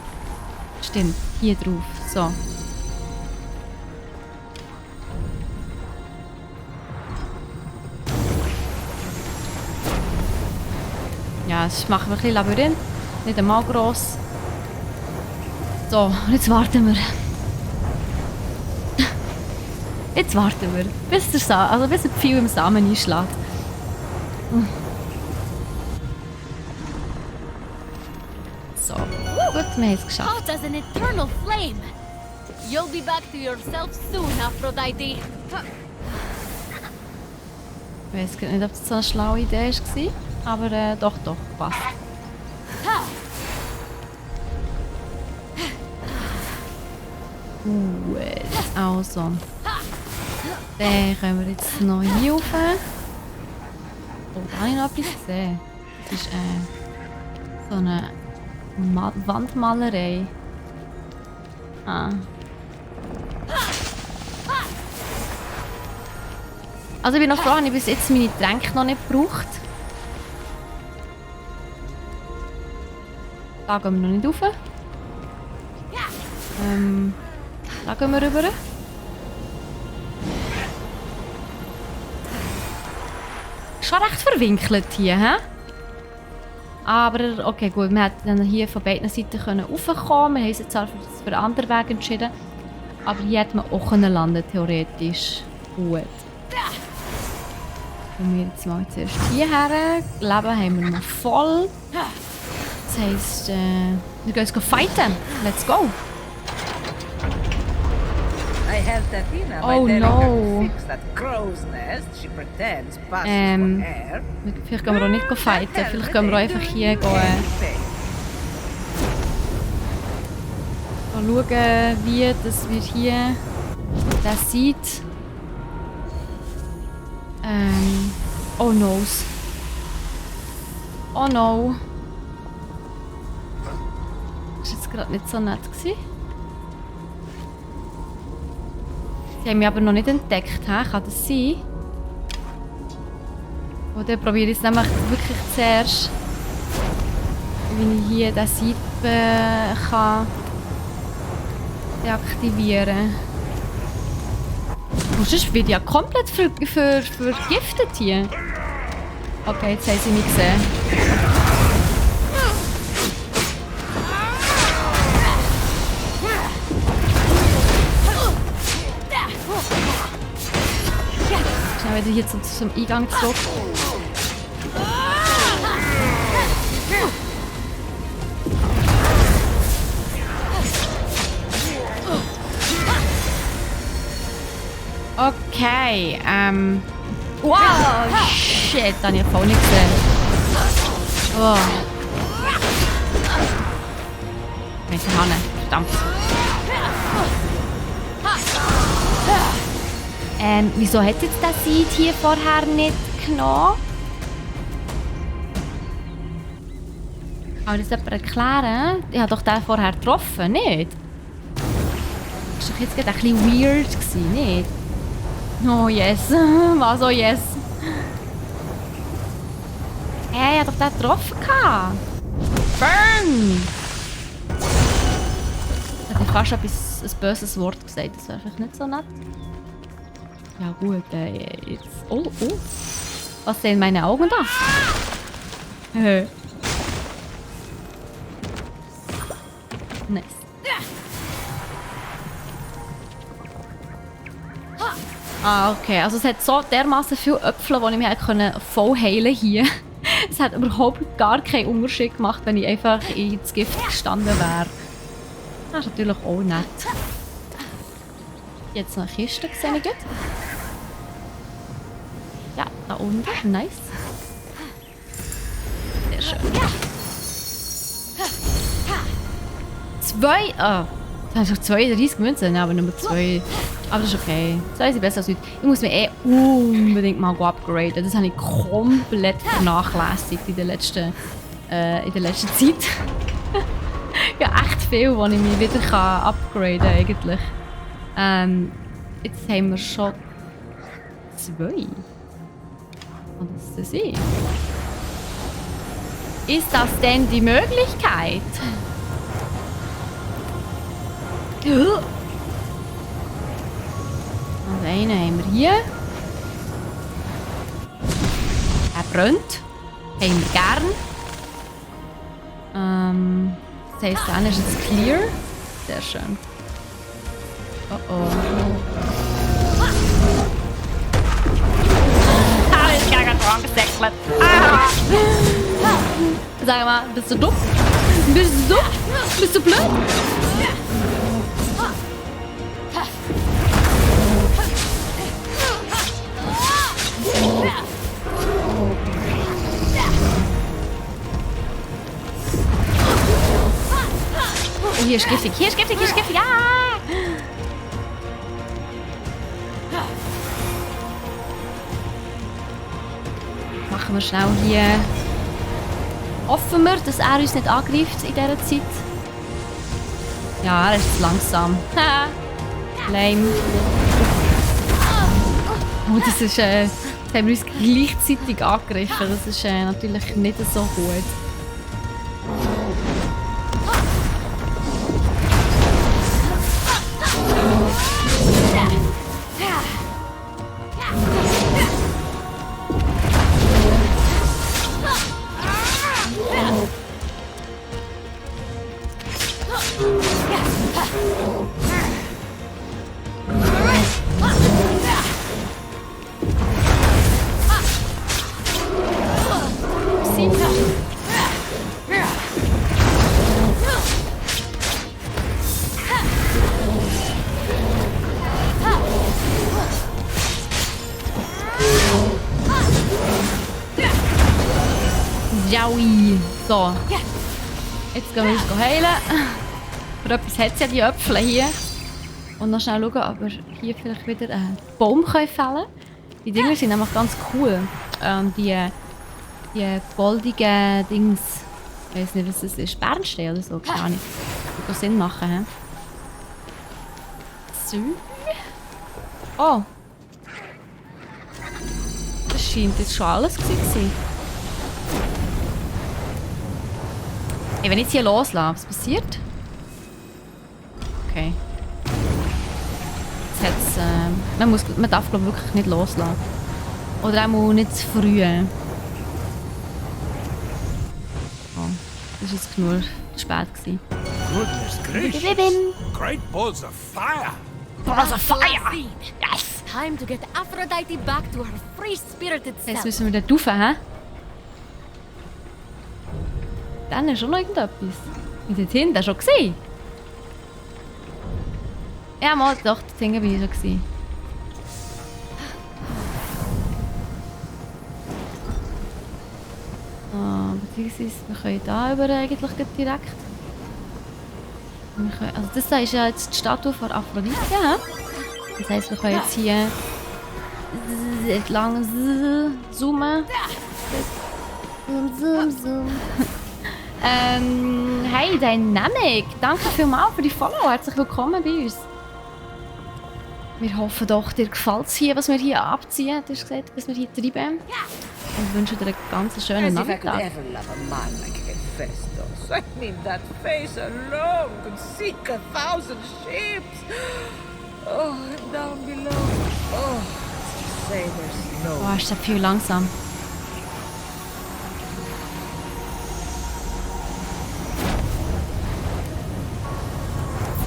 Stimmt. Hier drauf. So. Ja, es macht ein bisschen Labyrinth. Nicht einmal gross. So, und jetzt warten wir. Jetzt warten wir. Bis der Pfeil im Samen einschlägt. So. Gut, wir haben es geschafft. Out as an eternal flame! You'll be back to yourself soon, Aphrodite. Ich weiß nicht, ob das so eine schlaue Idee war. Aber doch, passt. Gut, also. Dann können wir jetzt noch hier rauf. Oh, da habe ich noch etwas gesehen. Das ist so eine Wandmalerei. Ah. Also ich bin noch froh, habe ich bis jetzt meine Tränke noch nicht gebraucht. Da gehen wir noch nicht rauf. Da gehen wir rüber. Schon recht verwinkelt hier, hä? Aber okay, gut, wir hätten hier von beiden Seiten raufkommen. Wir haben uns jetzt für den anderen Weg entschieden. Aber hier hätte man auch landen, theoretisch. Gut. Kommen wir jetzt mal zuerst hierher. Leben haben wir noch voll. Das heisst, wir gehen jetzt fighten. Let's go. I helped Athena Oh, by telling no. her to fix that crow's nest she pretends passes for air. Vielleicht gehen wir auch nicht fighten. Vielleicht gehen wir auch einfach hier schauen, wie dass wir hier das sieht. Oh no. Oh no. Das war jetzt gerade nicht so nett gewesen. Sie haben mich aber noch nicht entdeckt, he? Kann das sein? Oder probiere ich es nämlich wirklich zuerst, wie ich hier den Sieb kann deaktivieren. Und sonst wird ja komplett vergiftet hier. Okay, jetzt haben sie mich gesehen. Schnell wieder hier zum Eingang zurück. Okay, wow, shit, das habe ich voll nicht gesehen. Oh. Mit der Hanne, verdammt. Wieso hat jetzt der Seed hier vorher nicht genommen? Kann das jemand erklären? Ich habe doch den vorher getroffen, nicht? Das war doch jetzt gerade ein bisschen weird gewesen, nicht? Oh yes, was oh yes. Hey, ich habe doch den getroffen. Burn! Ich hätte fast ein böses Wort gesagt, das wäre vielleicht nicht so nett. Ja gut, jetzt... Oh, oh. Was sehen meine Augen da? Nice. Ah, okay. Also es hat so dermaßen viele Äpfel, die ich mir voll heilen hier. Es hat überhaupt gar keinen Unterschied gemacht, wenn ich einfach ins Gift gestanden wäre. Das ist natürlich auch nett. Jetzt noch eine Kiste, sehe ich gut. Ja, da unten. Nice. Sehr schön. 2. Ah, das sind 32 Münzen, aber nur 2. Aber das ist okay. 2 sind besser als heute. Ich muss mir unbedingt mal upgraden. Das habe ich komplett vernachlässigt in der letzten Zeit. Ja, echt viel, wo ich mich wieder upgraden kann, eigentlich. Jetzt haben wir schon 2. Und was ist das? Ist das denn die Möglichkeit? Also einen haben wir hier. Er brennt. Haben wir gern. Das heisst, dann ist es clear. Sehr schön. Oh oh. Ah, ich bin ganz angesäckelt. Ah! Sag mal, bist du dumm? Bist du dumm? Bist du blöd? Oh, hier ist giftig, hier ist giftig, hier ist giftig. Ah! Machen wir schnell hier. Hoffen wir, dass er uns nicht angreift in dieser Zeit. Ja, er ist langsam. Lame. Oh, das ist, jetzt haben wir uns gleichzeitig angegriffen. Das ist natürlich nicht so gut. Jaui. So. Jetzt gehen wir uns heilen. Für etwas hat es ja die Äpfel hier. Und noch schnell schauen, ob wir hier vielleicht wieder einen Baum fällen können. Die Dinger sind nämlich ganz cool. Die goldigen Dings. Ich weiß nicht, was das ist. Bernstein oder so. Keine Ahnung. Das Sinn machen. He? So. Oh. Das scheint jetzt schon alles gewesen zu sein. Hey, wenn ich jetzt hier loslasse, was passiert? Okay. Jetzt man darf glaube wirklich nicht loslassen. Oder auch mal nicht zu früh. Oh, das war jetzt genug spät gewesen. Goodness gracious! Great balls of fire! Balls of fire! Yes! Time to get Aphrodite back to her free-spirited Jetzt self. müssen wir da rauf, hä? Dann ist schon noch irgendetwas. Und dort hinten schon gesehen? Ja, mal, doch, dort hinten bin ich schon gesehen. Beziehungsweise wir können da über eigentlich direkt. Also das ist ja jetzt die Statue von Aphrodite. Das heisst, wir können jetzt hier lang zoomen. Zoom. Hey Dynamic, danke vielmals für die Follow. Herzlich willkommen bei uns. Wir hoffen doch, dir gefällt es hier, was wir hier abziehen. Du hast gesagt, was wir hier treiben. Und wünschen dir einen ganz schönen As if I could Nachmittag. ever love a man like Hephaestus. I mean, that face alone could sink 1,000 ships. Oh, and down below. Oh, just say there's no. Boah, ist das viel langsam.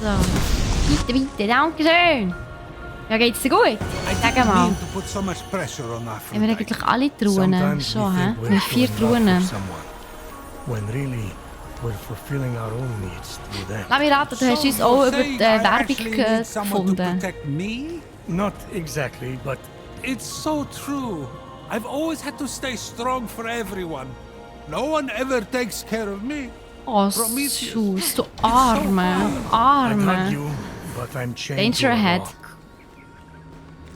So. Weiter, danke schön. Ja, geht's dir gut? I Sag didn't mal. mean to put so much pressure on Haben wir Aphrodite. eigentlich alle Truhen? Sometimes Schon, we hä? think Wir we're haben 4 doing love Truhen. for someone, when really we're fulfilling our own needs through them. Lass mich raten, du hast uns auch über die Werbung Someone to gefunden. protect me? Not exactly, but It's so true. I've always had to stay strong for everyone. No one ever takes care of me. Oh, Prometheus. Schuss, du Arme. I'd hug Arme. you, but I'm chained Danger to a ahead. rock.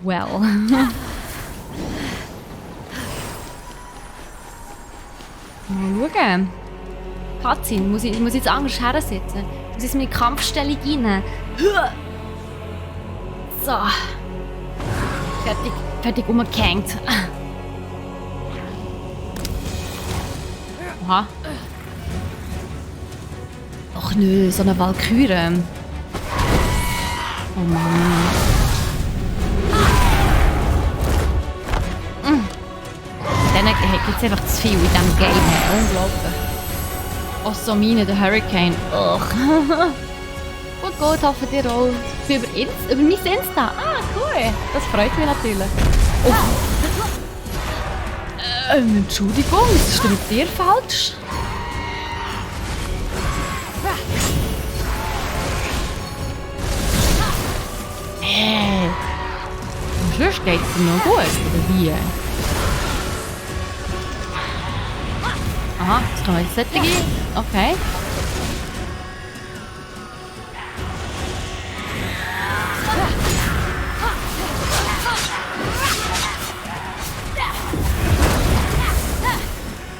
Well. Mal schauen. Cutscene, muss ich jetzt anders hersitzen? Muss ich in meine Kampfstellung rein? So. Fertig umgehängt. Aha. Ach nö, so eine Walküre. Oh Mann. Dann gibt es einfach zu viel in diesem Game. Unglaublich. Osomine, der Hurricane. Ugh. Gut, hoffe dir auch. Über mein Insta. Ah, cool. Das freut mich natürlich. Oh. Entschuldigung, was ist denn mit dir falsch? Hey. Und sonst geht's dir noch gut, oder wie? Aha, jetzt kommen jetzt solche. Okay.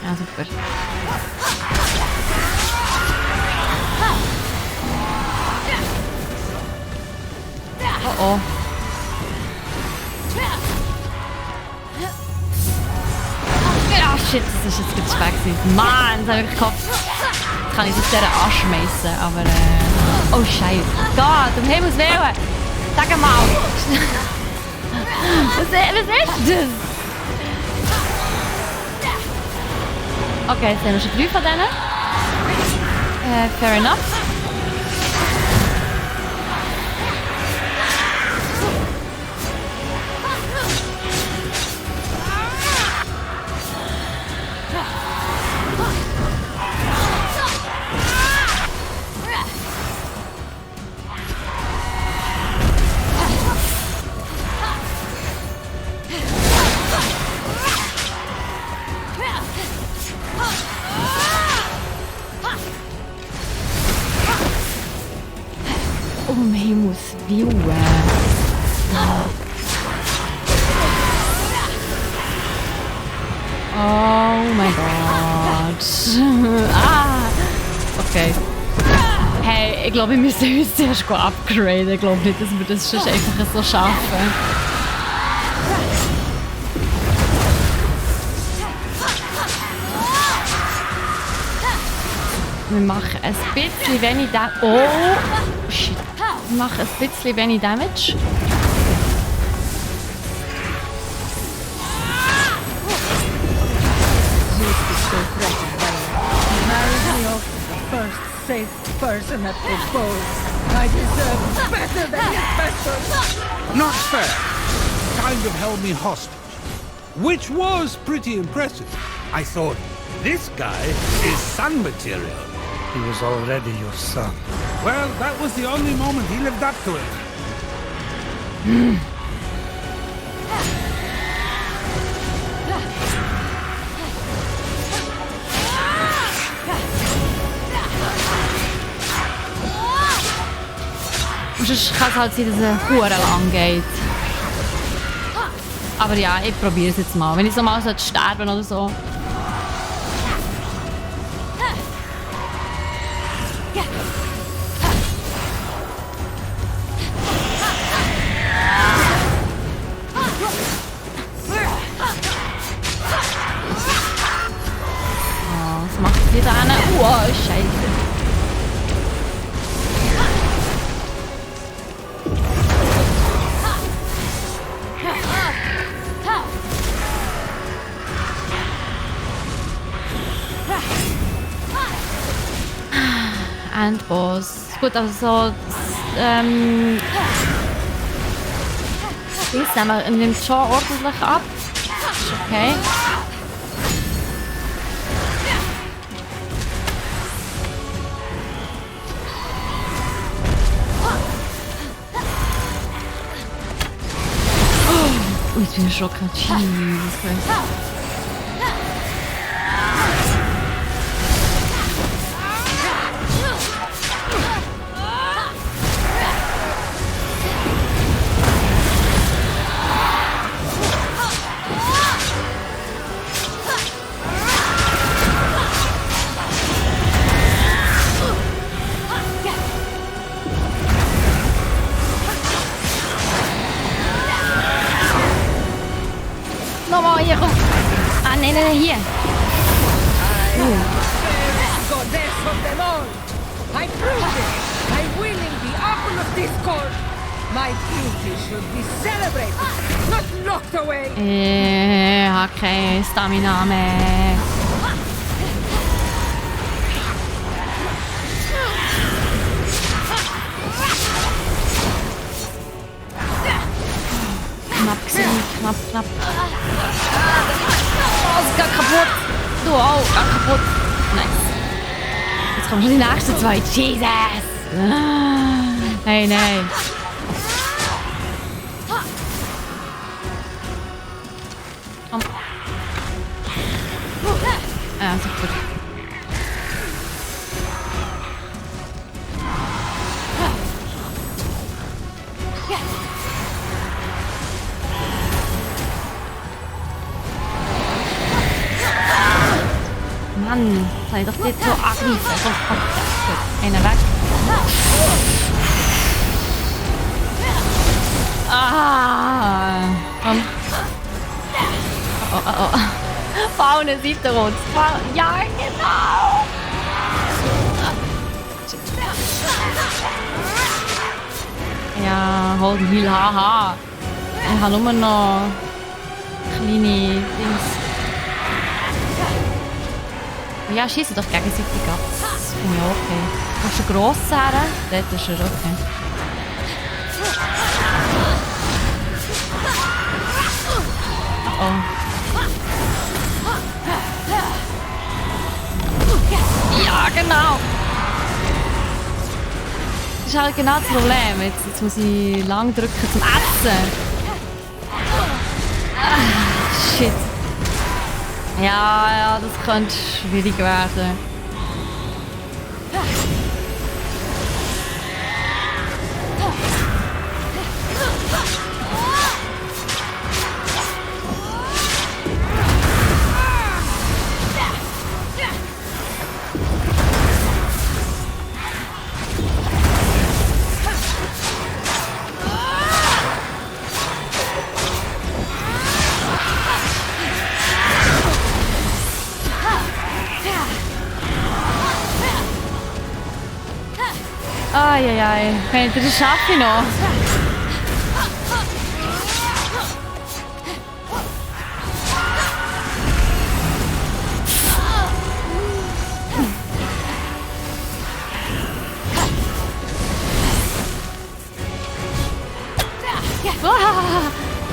Ja, super. Oh oh. Ja, shit, das ist jetzt gut schwer gewesen. Mann, das habe ich Kopf. Jetzt kann ich das dieser anschmeißen, aber oh Scheiße. Gott, um Himmels Willen. Sag mal. Was ist das? Okay, jetzt haben wir schon 3 von denen. Fair enough. Um Himmels Willen. Oh mein Gott. Ah. Okay. Hey, ich glaube, wir müssen uns zuerst upgraden. Ich glaube nicht, dass wir das sonst einfach so schaffen. Wir machen ein bisschen wenig Damage. Oh! Shit. Wir machen ein bisschen wenig Damage. First safe person at the bowl. I deserve better than Hephaestus. Not fair. Kind of held me hostage. Which was pretty impressive. I thought, this guy is sun material. He was already your son. Well, that was the only moment he lived up to it. sonst kann es halt sein, dass es verdammt lang geht. Aber ja, ich probiere es jetzt mal. Wenn ich so mal sterben oder so. Was macht sie da? Oh, Scheiße. Endboss. Gut, also so. Das nimmt schon ordentlich ab. Ist okay. Oh, jetzt bin ich erschrocken. Jesus Christ. Nochmal hier, komm. Ah, nein, hier. Goddess of them all! I proved it! By winning the apple of discord! My beauty should be celebrated, not locked away! Okay, Stamina mehr. Knapp gesehen, knapp. Oh, es geht kaputt. Du auch, geht kaputt. Nice. Jetzt kommen schon die nächsten zwei. Jesus! Hey, nein. Komm. Ja, super. Mann, sei doch nicht so aggressiv. Komm. Gut, einer weg. Ah, komm. Oh. Vorne sieht er uns. Ja, genau. Ja, hol den Heal, haha. Ich habe nur noch kleine Dings. Ja, schießen doch gegenseitig ab. Das finde ich okay. Kannst du gross sein? Dort ist er okay. Oh. Ja, genau. Das ist halt genau das Problem. Jetzt muss ich lang drücken zum Essen. Shit. Ja, das könnte schwierig werden. Eieiei, das schaffe ich noch.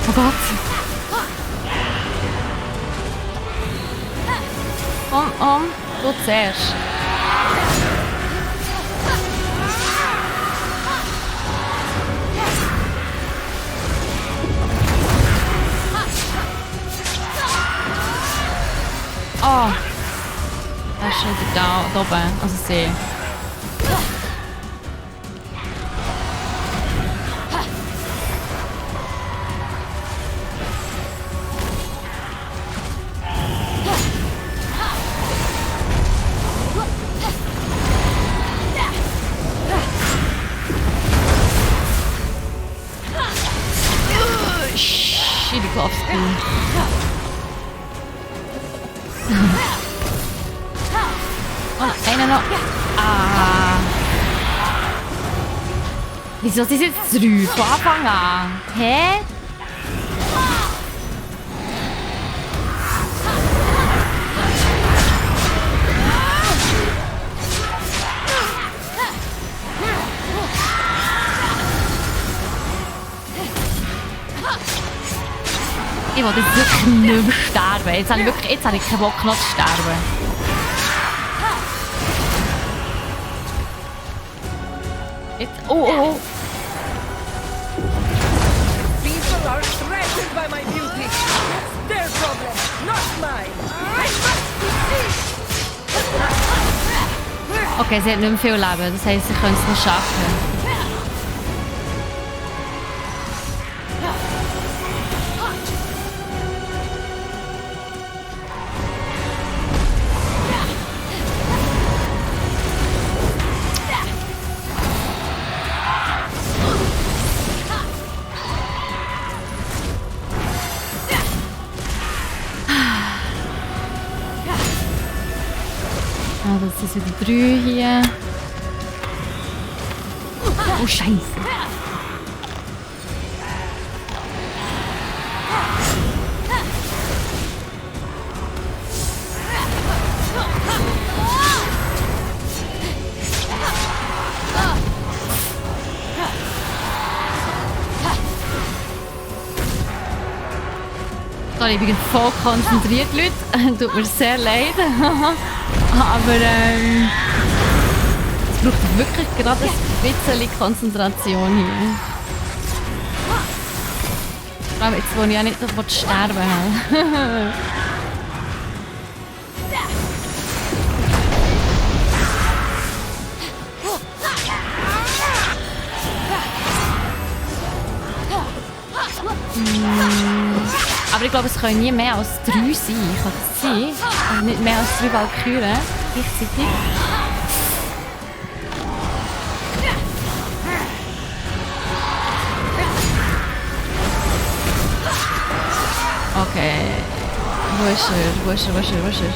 Oh Gott. Du zuerst. Oh! Er ist schon da oben, also See. Super offscreen. Oh, einer noch. Ah. Wieso sind es jetzt 3 von Anfang an? Hä? Ich will jetzt wirklich nicht mehr sterben. Jetzt habe ich keinen Bock noch zu sterben. Jetzt, oh. People are threatened by my beauty. It's their problem, not mine. I must be free. Okay, sie hat nicht mehr viel Leben. Das heisst, sie können es noch schaffen. Das sind wieder 3 hier. Oh, Scheiße. Sorry, ich bin voll konzentriert, Leute. Tut mir sehr leid. Aber es braucht wirklich gerade ein bisschen Konzentration hier. Vor allem jetzt, wo ich ja nicht noch sterben will. Aber ich glaube, es können nie mehr als 3 sein. Kann das sein? Also nicht mehr als 3 Valkyren gleichzeitig. Okay. Wo ist er? Wo ist er? Wo ist er? Wo ist er?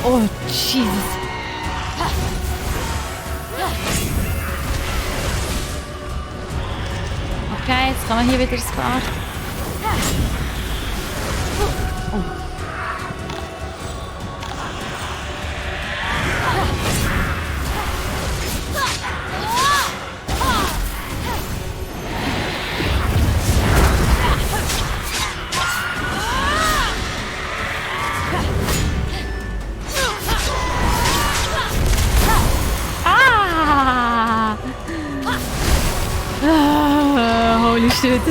Oh, Jesus. Okay, jetzt kann man hier wieder das Bar. Oh. Holy shit.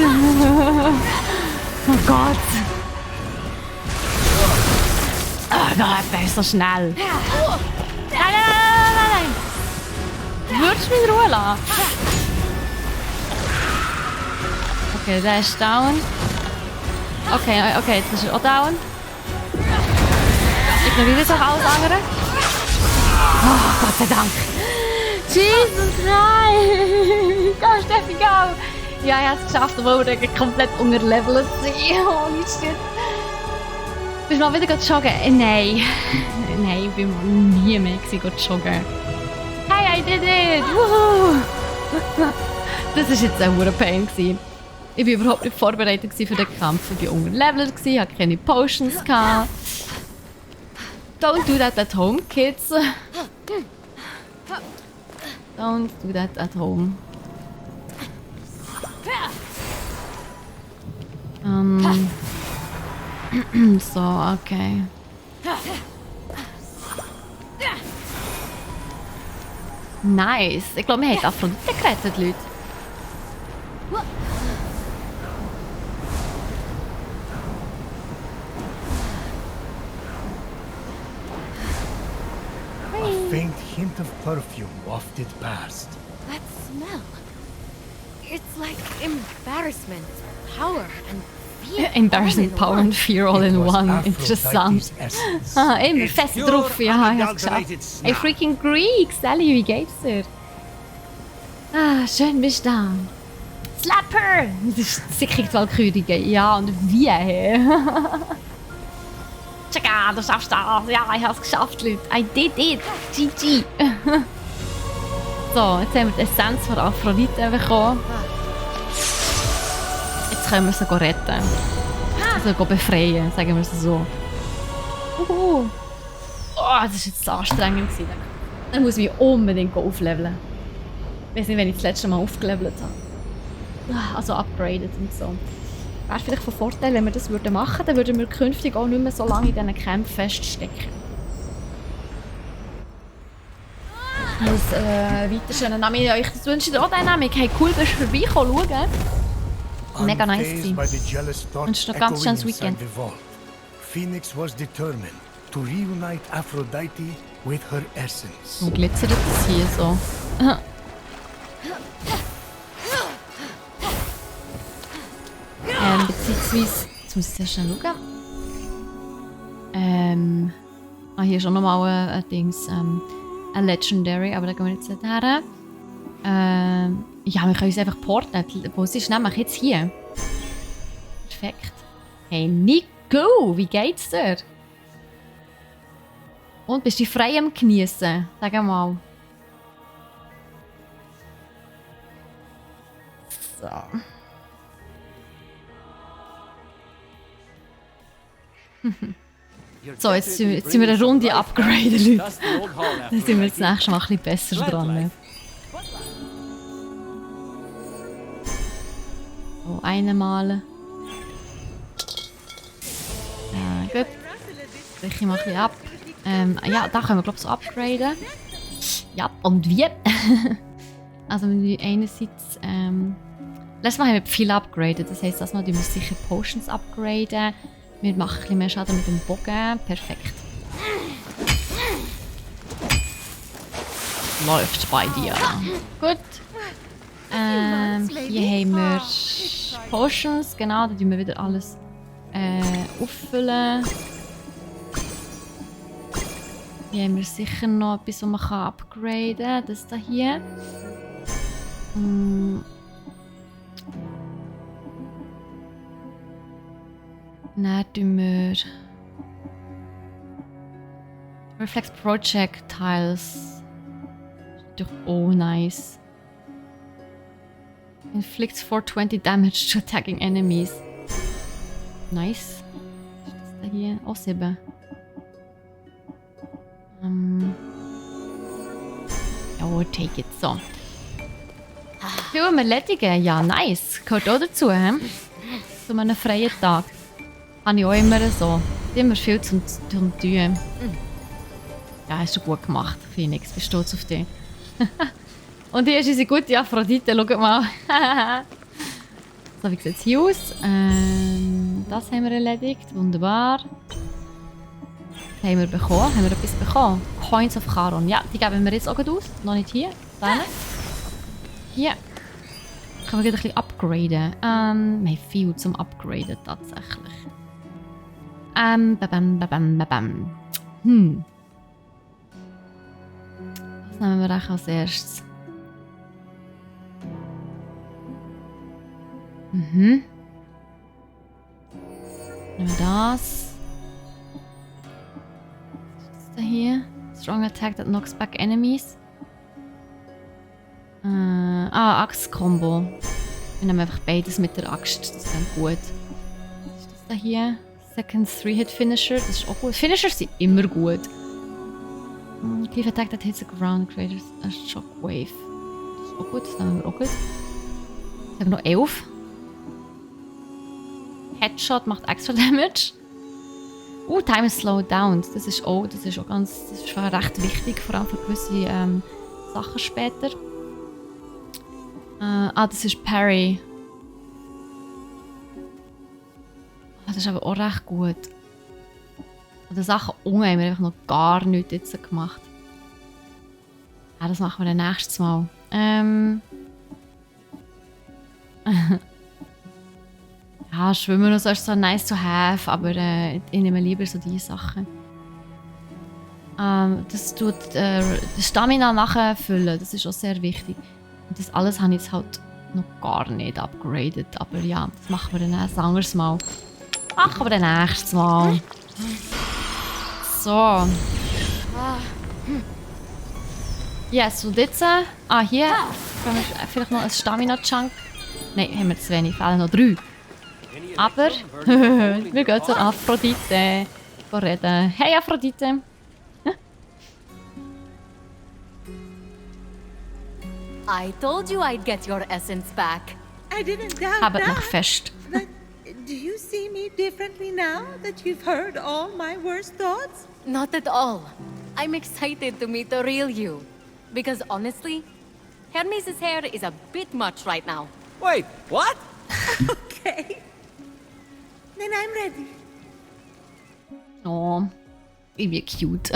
Oh Gott. Oh Gott, der ist so schnell. Nein. Würdest du mich in Ruhe lassen? Okay, der ist down. Okay, jetzt ist er auch down. Ignoriere jetzt auch alles andere. Oh, Gott sei Dank. Jesus, nein! Go, Steffi, go! Ja, ich habe es geschafft, obwohl wir komplett unterlevelt sind. Holy shit. Bist du mal wieder joggen? Nein. Nein, ich bin mal nie mehr joggen. Hey, I did it! Woohoo! Das war jetzt ein hoher Pain. Ich war überhaupt nicht vorbereitet für den Kampf. Ich war unterlevelt, ich hatte keine Potions. Don't do that at home, kids. Don't do that at home. So, okay. Nice. Ich glaube, wir haben Aphrodite gerettet, Leute. A faint hint of perfume wafted past. That smell. It's like embarrassment, power, and Embarrassing Power and Fear all in It was one. Interessant. Aphrodite's essence. Immer fest pure, drauf. Ja, ich hab's geschafft. unadulterated Hey, snark. freaking Greek. Sally, wie geht's dir? Schön bist du da. Slapper! Sie kriegt Walküre. Ja, und wie? Tschakka, du schaffst das. Ja, ich hab's geschafft, Leute. I did it. GG. So, jetzt haben wir die Essenz von Aphrodite bekommen. Jetzt können wir sie retten. Also befreien, sagen wir es so. Oh, das war jetzt anstrengend. Dann muss ich mich unbedingt aufleveln. Ich weiß nicht, wenn ich das letzte Mal aufgelevelt habe. Also upgraded und so. Wäre vielleicht von Vorteil, wenn wir das machen würden, dann würden wir künftig auch nicht mehr so lange in diesen Kämpfen feststecken. Ich muss weiter schön Nami euch das wünsche auch Dynamic. Hey, cool, bist du vorbeikommen, schauen. Mega nice Unfazed by the jealous thought Und noch ganz echoing schönes inside Weekend. the vault, Phoenix was determined to reunite Aphrodite with her essence. So glitzert es hier so. Beziehungsweise, jetzt muss ich sehr schnell schauen. Hier ist auch nochmal ein Dings, ein Legendary, aber da gehen wir jetzt nicht her. Ja, wir können uns einfach porten. Wo ist nämlich jetzt hier? Perfekt. Hey Nico, wie geht's dir? Und bist du frei am Genießen? Sag mal. So. So, jetzt sind wir eine Runde upgraden, Leute. Dann sind wir das nächste Mal ein bisschen besser dran. So, einmal. Gut. Brich ich mal ein bisschen ab. Ja, da können wir, glaube ich, so upgraden. Ja, und wie? Also, wir einerseits. Letztes Mal haben wir viel upgraden. Das heisst, dass wir sicher Potions upgraden. Wir machen ein bisschen mehr Schaden mit dem Bogen. Perfekt. Läuft bei dir. Gut. Hier haben wir Potions. Genau, da tun wir wieder alles auffüllen. Hier haben wir sicher noch etwas, was man upgraden kann. Das da hier. Dann tun wir Reflex Projectiles. Doch oh nice. Inflicts 420 damage to attacking enemies. Nice. Was ist das da hier? Auch 7. Oh, take it. So. Viel erledigen. Ja, nice. Gehört auch dazu, hä? Zu einem freien Tag. Habe ich auch immer so. Immer viel zum tun. Ja, hast du gut gemacht, Phoenix. Bin stolz auf dich. Und hier ist unsere gute Aphrodite. Schaut mal. So, wie sieht es hier aus? Das haben wir erledigt. Wunderbar. Was haben wir bekommen? Haben wir etwas bekommen? Coins of Charon. Ja, die geben wir jetzt auch aus. Noch nicht hier. Dann. Hier. Können wir ein bisschen upgraden. Wir haben viel zum Upgraden tatsächlich. Was nehmen wir eigentlich als erstes? Nehmen wir das. Was ist das hier? Strong attack that knocks back enemies. Axt-Kombo. Wir nehmen einfach beides mit der Axt. Das ist dann gut. Was ist das da hier? Second 3-Hit-Finisher. Das ist auch gut. Finishers sind immer gut. Cleave attack that hits the ground creates a shockwave. Das ist auch gut. Das nehmen wir auch gut. Jetzt haben wir noch 11. Headshot macht extra Damage. Time is slowed down. Das ist auch ganz, das ist recht wichtig, vor allem für gewisse Sachen später. Das ist Parry. Das ist aber auch recht gut. An den Sachen unten haben wir einfach noch gar nichts jetzt gemacht. Das machen wir dann nächstes Mal. Ja, Schwimmen und so ist so nice to have, aber ich nehme lieber so diese Sachen. Das tut die Stamina nachfüllen, das ist auch sehr wichtig. Und das alles habe ich jetzt halt noch gar nicht upgraded, aber ja, das machen wir dann ein anderes Mal. Machen wir dann nächstes Mal. So. Yes, und jetzt... hier können wir vielleicht noch ein Stamina-Chunk. Nein, haben wir zu wenig, fehlen noch 3. Aber wir gehen zur Aphrodite reden. Hey Aphrodite! I told you I'd get your essence back. I didn't doubt Habet noch that. fest. But do you see me differently now that you've heard all my worst thoughts? Not at all. I'm excited to meet the real you. Because honestly, Hermes' hair is a bit much right now. Wait, what? Okay. Then I'm ready. Oh, irgendwie cute.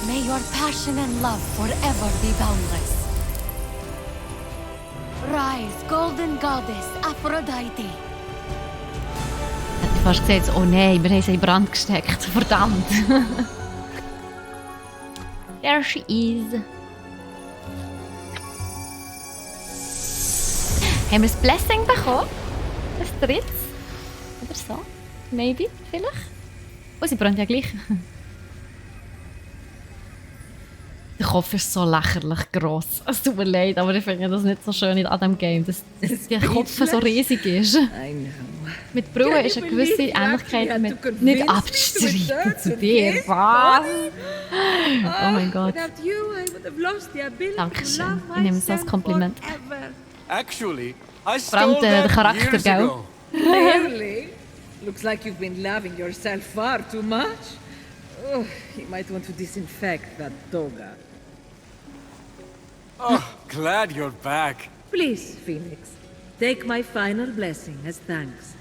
May your passion and love forever be boundless. Rise, golden goddess Aphrodite. Hätte ich fast gesagt, oh nein, wir haben sie in Brand gesteckt. Verdammt. There she is. Haben wir das Blessing bekommen? Ein drittes? Oder so? Maybe, vielleicht? Oh, sie brennt ja gleich. Der Kopf ist so lächerlich gross. Es tut mir leid, aber ich finde das nicht so schön an diesem Game, dass der Kopf so riesig ist. I know. Mit Brühe ist eine gewisse Ähnlichkeit mit nicht abzustreiten zu dir. Was? Oh mein Gott. Without you, I would have lost the ability to Dankeschön. love Ich nehme es als myself Kompliment. forever. Actually, I Vor allem stole der that Charakter, years gell? ago. Really? Looks like you've been loving yourself far too much. Oh, you might want to disinfect that toga. Oh, glad you're back. Please, Phoenix, take my final blessing as thanks.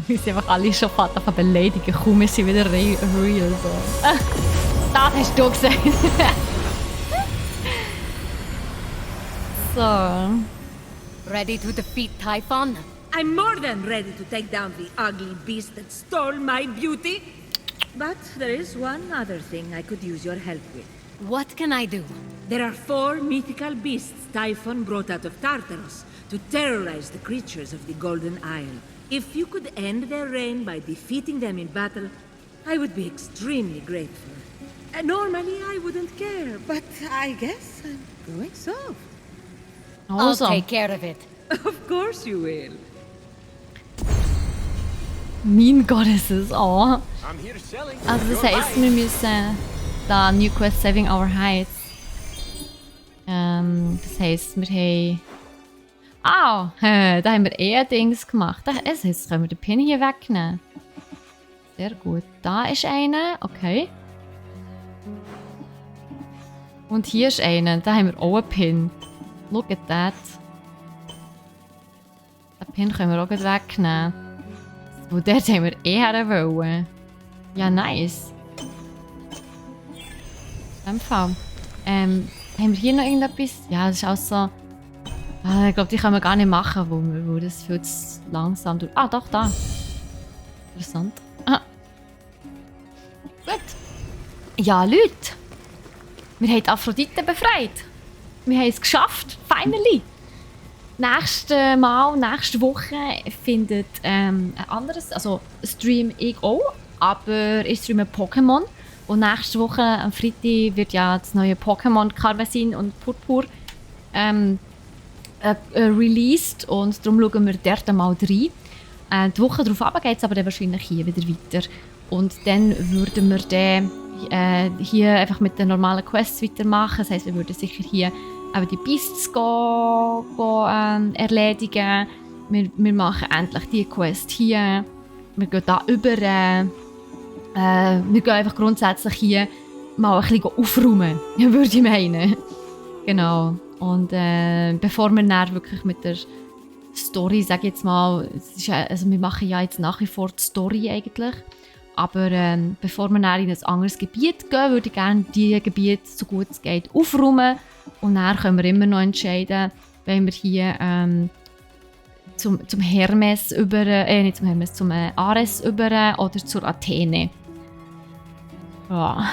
Wir sind einfach alle schon fast auf beleidigen. Kaum ist sie wieder real. So. Das hast du gesagt. So. Ready to defeat Typhon? I'm more than ready to take down the ugly beast that stole my beauty. But there is one other thing I could use your help with. What can I do? There are 4 mythical beasts Typhon brought out of Tartarus to terrorize the creatures of the Golden Isle. If you could end their reign by defeating them in battle, I would be extremely grateful. Normally I wouldn't care, but I guess I'm going soft. Also. I'll take care of it. Of course you will. Mein Goddesses, oh. I'm here selling. Also das heisst, wir müssen da New Quest Saving Our Heights. Das heisst, wir haben... da haben wir ein Dings gemacht. Das heisst, jetzt können wir den Pin hier wegnehmen. Sehr gut. Da ist einer, okay. Und hier ist einer, da haben wir auch einen Pin. Look at that. Den Pin können wir auch gleich wegnehmen. Und dort haben wir eher wollen. Ja, nice. In dem Fall. Haben wir hier noch irgendetwas? Ja, das ist auch so... ich glaube, die können wir gar nicht machen, weil das viel zu langsam tut. Doch, da. Interessant. Gut. Ja, Leute. Wir haben die Aphrodite befreit. Wir haben es geschafft. Finally. Nächste Woche findet ein anderes, also stream ich auch, aber ich streame Pokémon. Und nächste Woche am Freitag wird ja das neue Pokémon Karmesin und Purpur released und darum schauen wir dort mal rein. Die Woche darauf geht es aber dann wahrscheinlich hier wieder weiter. Und dann würden wir dann hier einfach mit den normalen Quests weitermachen. Das heisst, wir würden sicher hier eben die Beasts erledigen. Wir machen endlich die Quest hier. Wir gehen da über. Wir gehen einfach grundsätzlich hier mal ein bisschen aufräumen, würde ich meinen. Genau. Und bevor wir dann wirklich mit der Story, sage ich jetzt mal, es ist, also wir machen ja jetzt nach wie vor die Story eigentlich, aber bevor wir dann in ein anderes Gebiet gehen, würde ich gerne diese Gebiete, so gut es geht, aufräumen und dann können wir immer noch entscheiden, wenn wir hier zum Hermes über, nicht zum Hermes, zum Ares über oder zur Athene. Ja,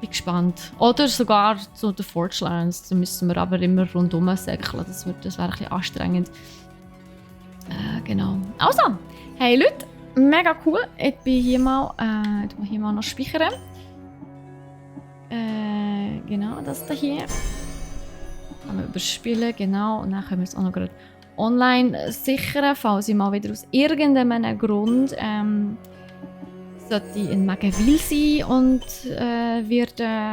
bin gespannt. Oder sogar zu den Forge Lands, da müssen wir aber immer rundum säckeln, das wäre ein bisschen anstrengend. Genau. Also, hey Leute, mega cool. Ich bin hier mal, noch speichern. Genau, das da hier. Kann man überspielen, genau. Und dann können wir es auch noch gerade online sichern, falls ich mal wieder aus irgendeinem Grund sollte ich in Mageville sein und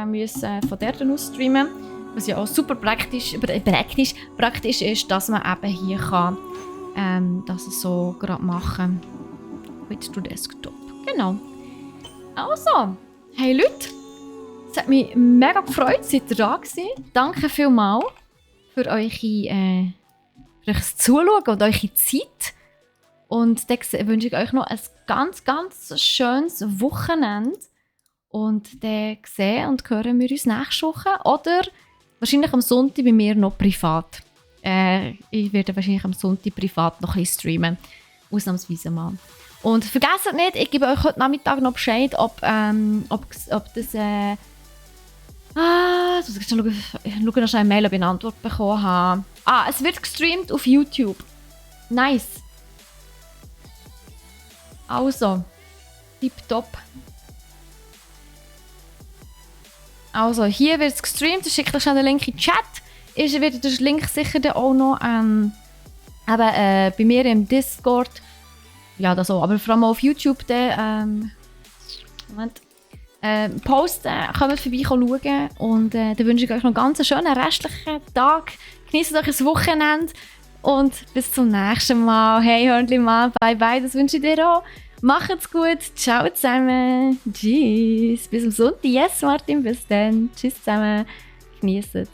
müssen von dort aus streamen. Was ja auch super praktisch ist, dass man eben hier kann das so gerade machen mit dem Desktop. Genau. Also, hey Leute, es hat mich mega gefreut, seid ihr da gewesen. Danke vielmals für euer Zuschauen und eure Zeit. Und dann wünsche ich euch noch ein ganz, ganz schönes Wochenende. Und dann sehen und hören wir uns nächste Woche. Oder wahrscheinlich am Sonntag bei mir noch privat. Ich werde wahrscheinlich am Sonntag privat noch ein bisschen streamen. Ausnahmsweise mal. Und vergesst nicht, ich gebe euch heute Nachmittag noch Bescheid, ob das... ich schaue noch schnell eine Mail, ob ich eine Antwort bekommen habe. Es wird gestreamt auf YouTube. Nice. Also, tipptopp. Also, hier wird es gestreamt. Ich schicke euch schnell den Link in den Chat. Ihr werdet den Link sicher dann auch noch bei mir im Discord. Ja, das auch. Aber vor allem auf YouTube dann, posten. Kommt vorbei schauen. Und dann wünsche ich euch noch einen ganz schönen restlichen Tag. Genießt euch das Wochenende. Und bis zum nächsten Mal. Hey, Hörnli mal. Bye, bye. Das wünsche ich dir auch. Macht's gut. Ciao zusammen. Tschüss. Bis zum Sonntag. Yes, Martin. Bis dann. Tschüss zusammen. Genießt es.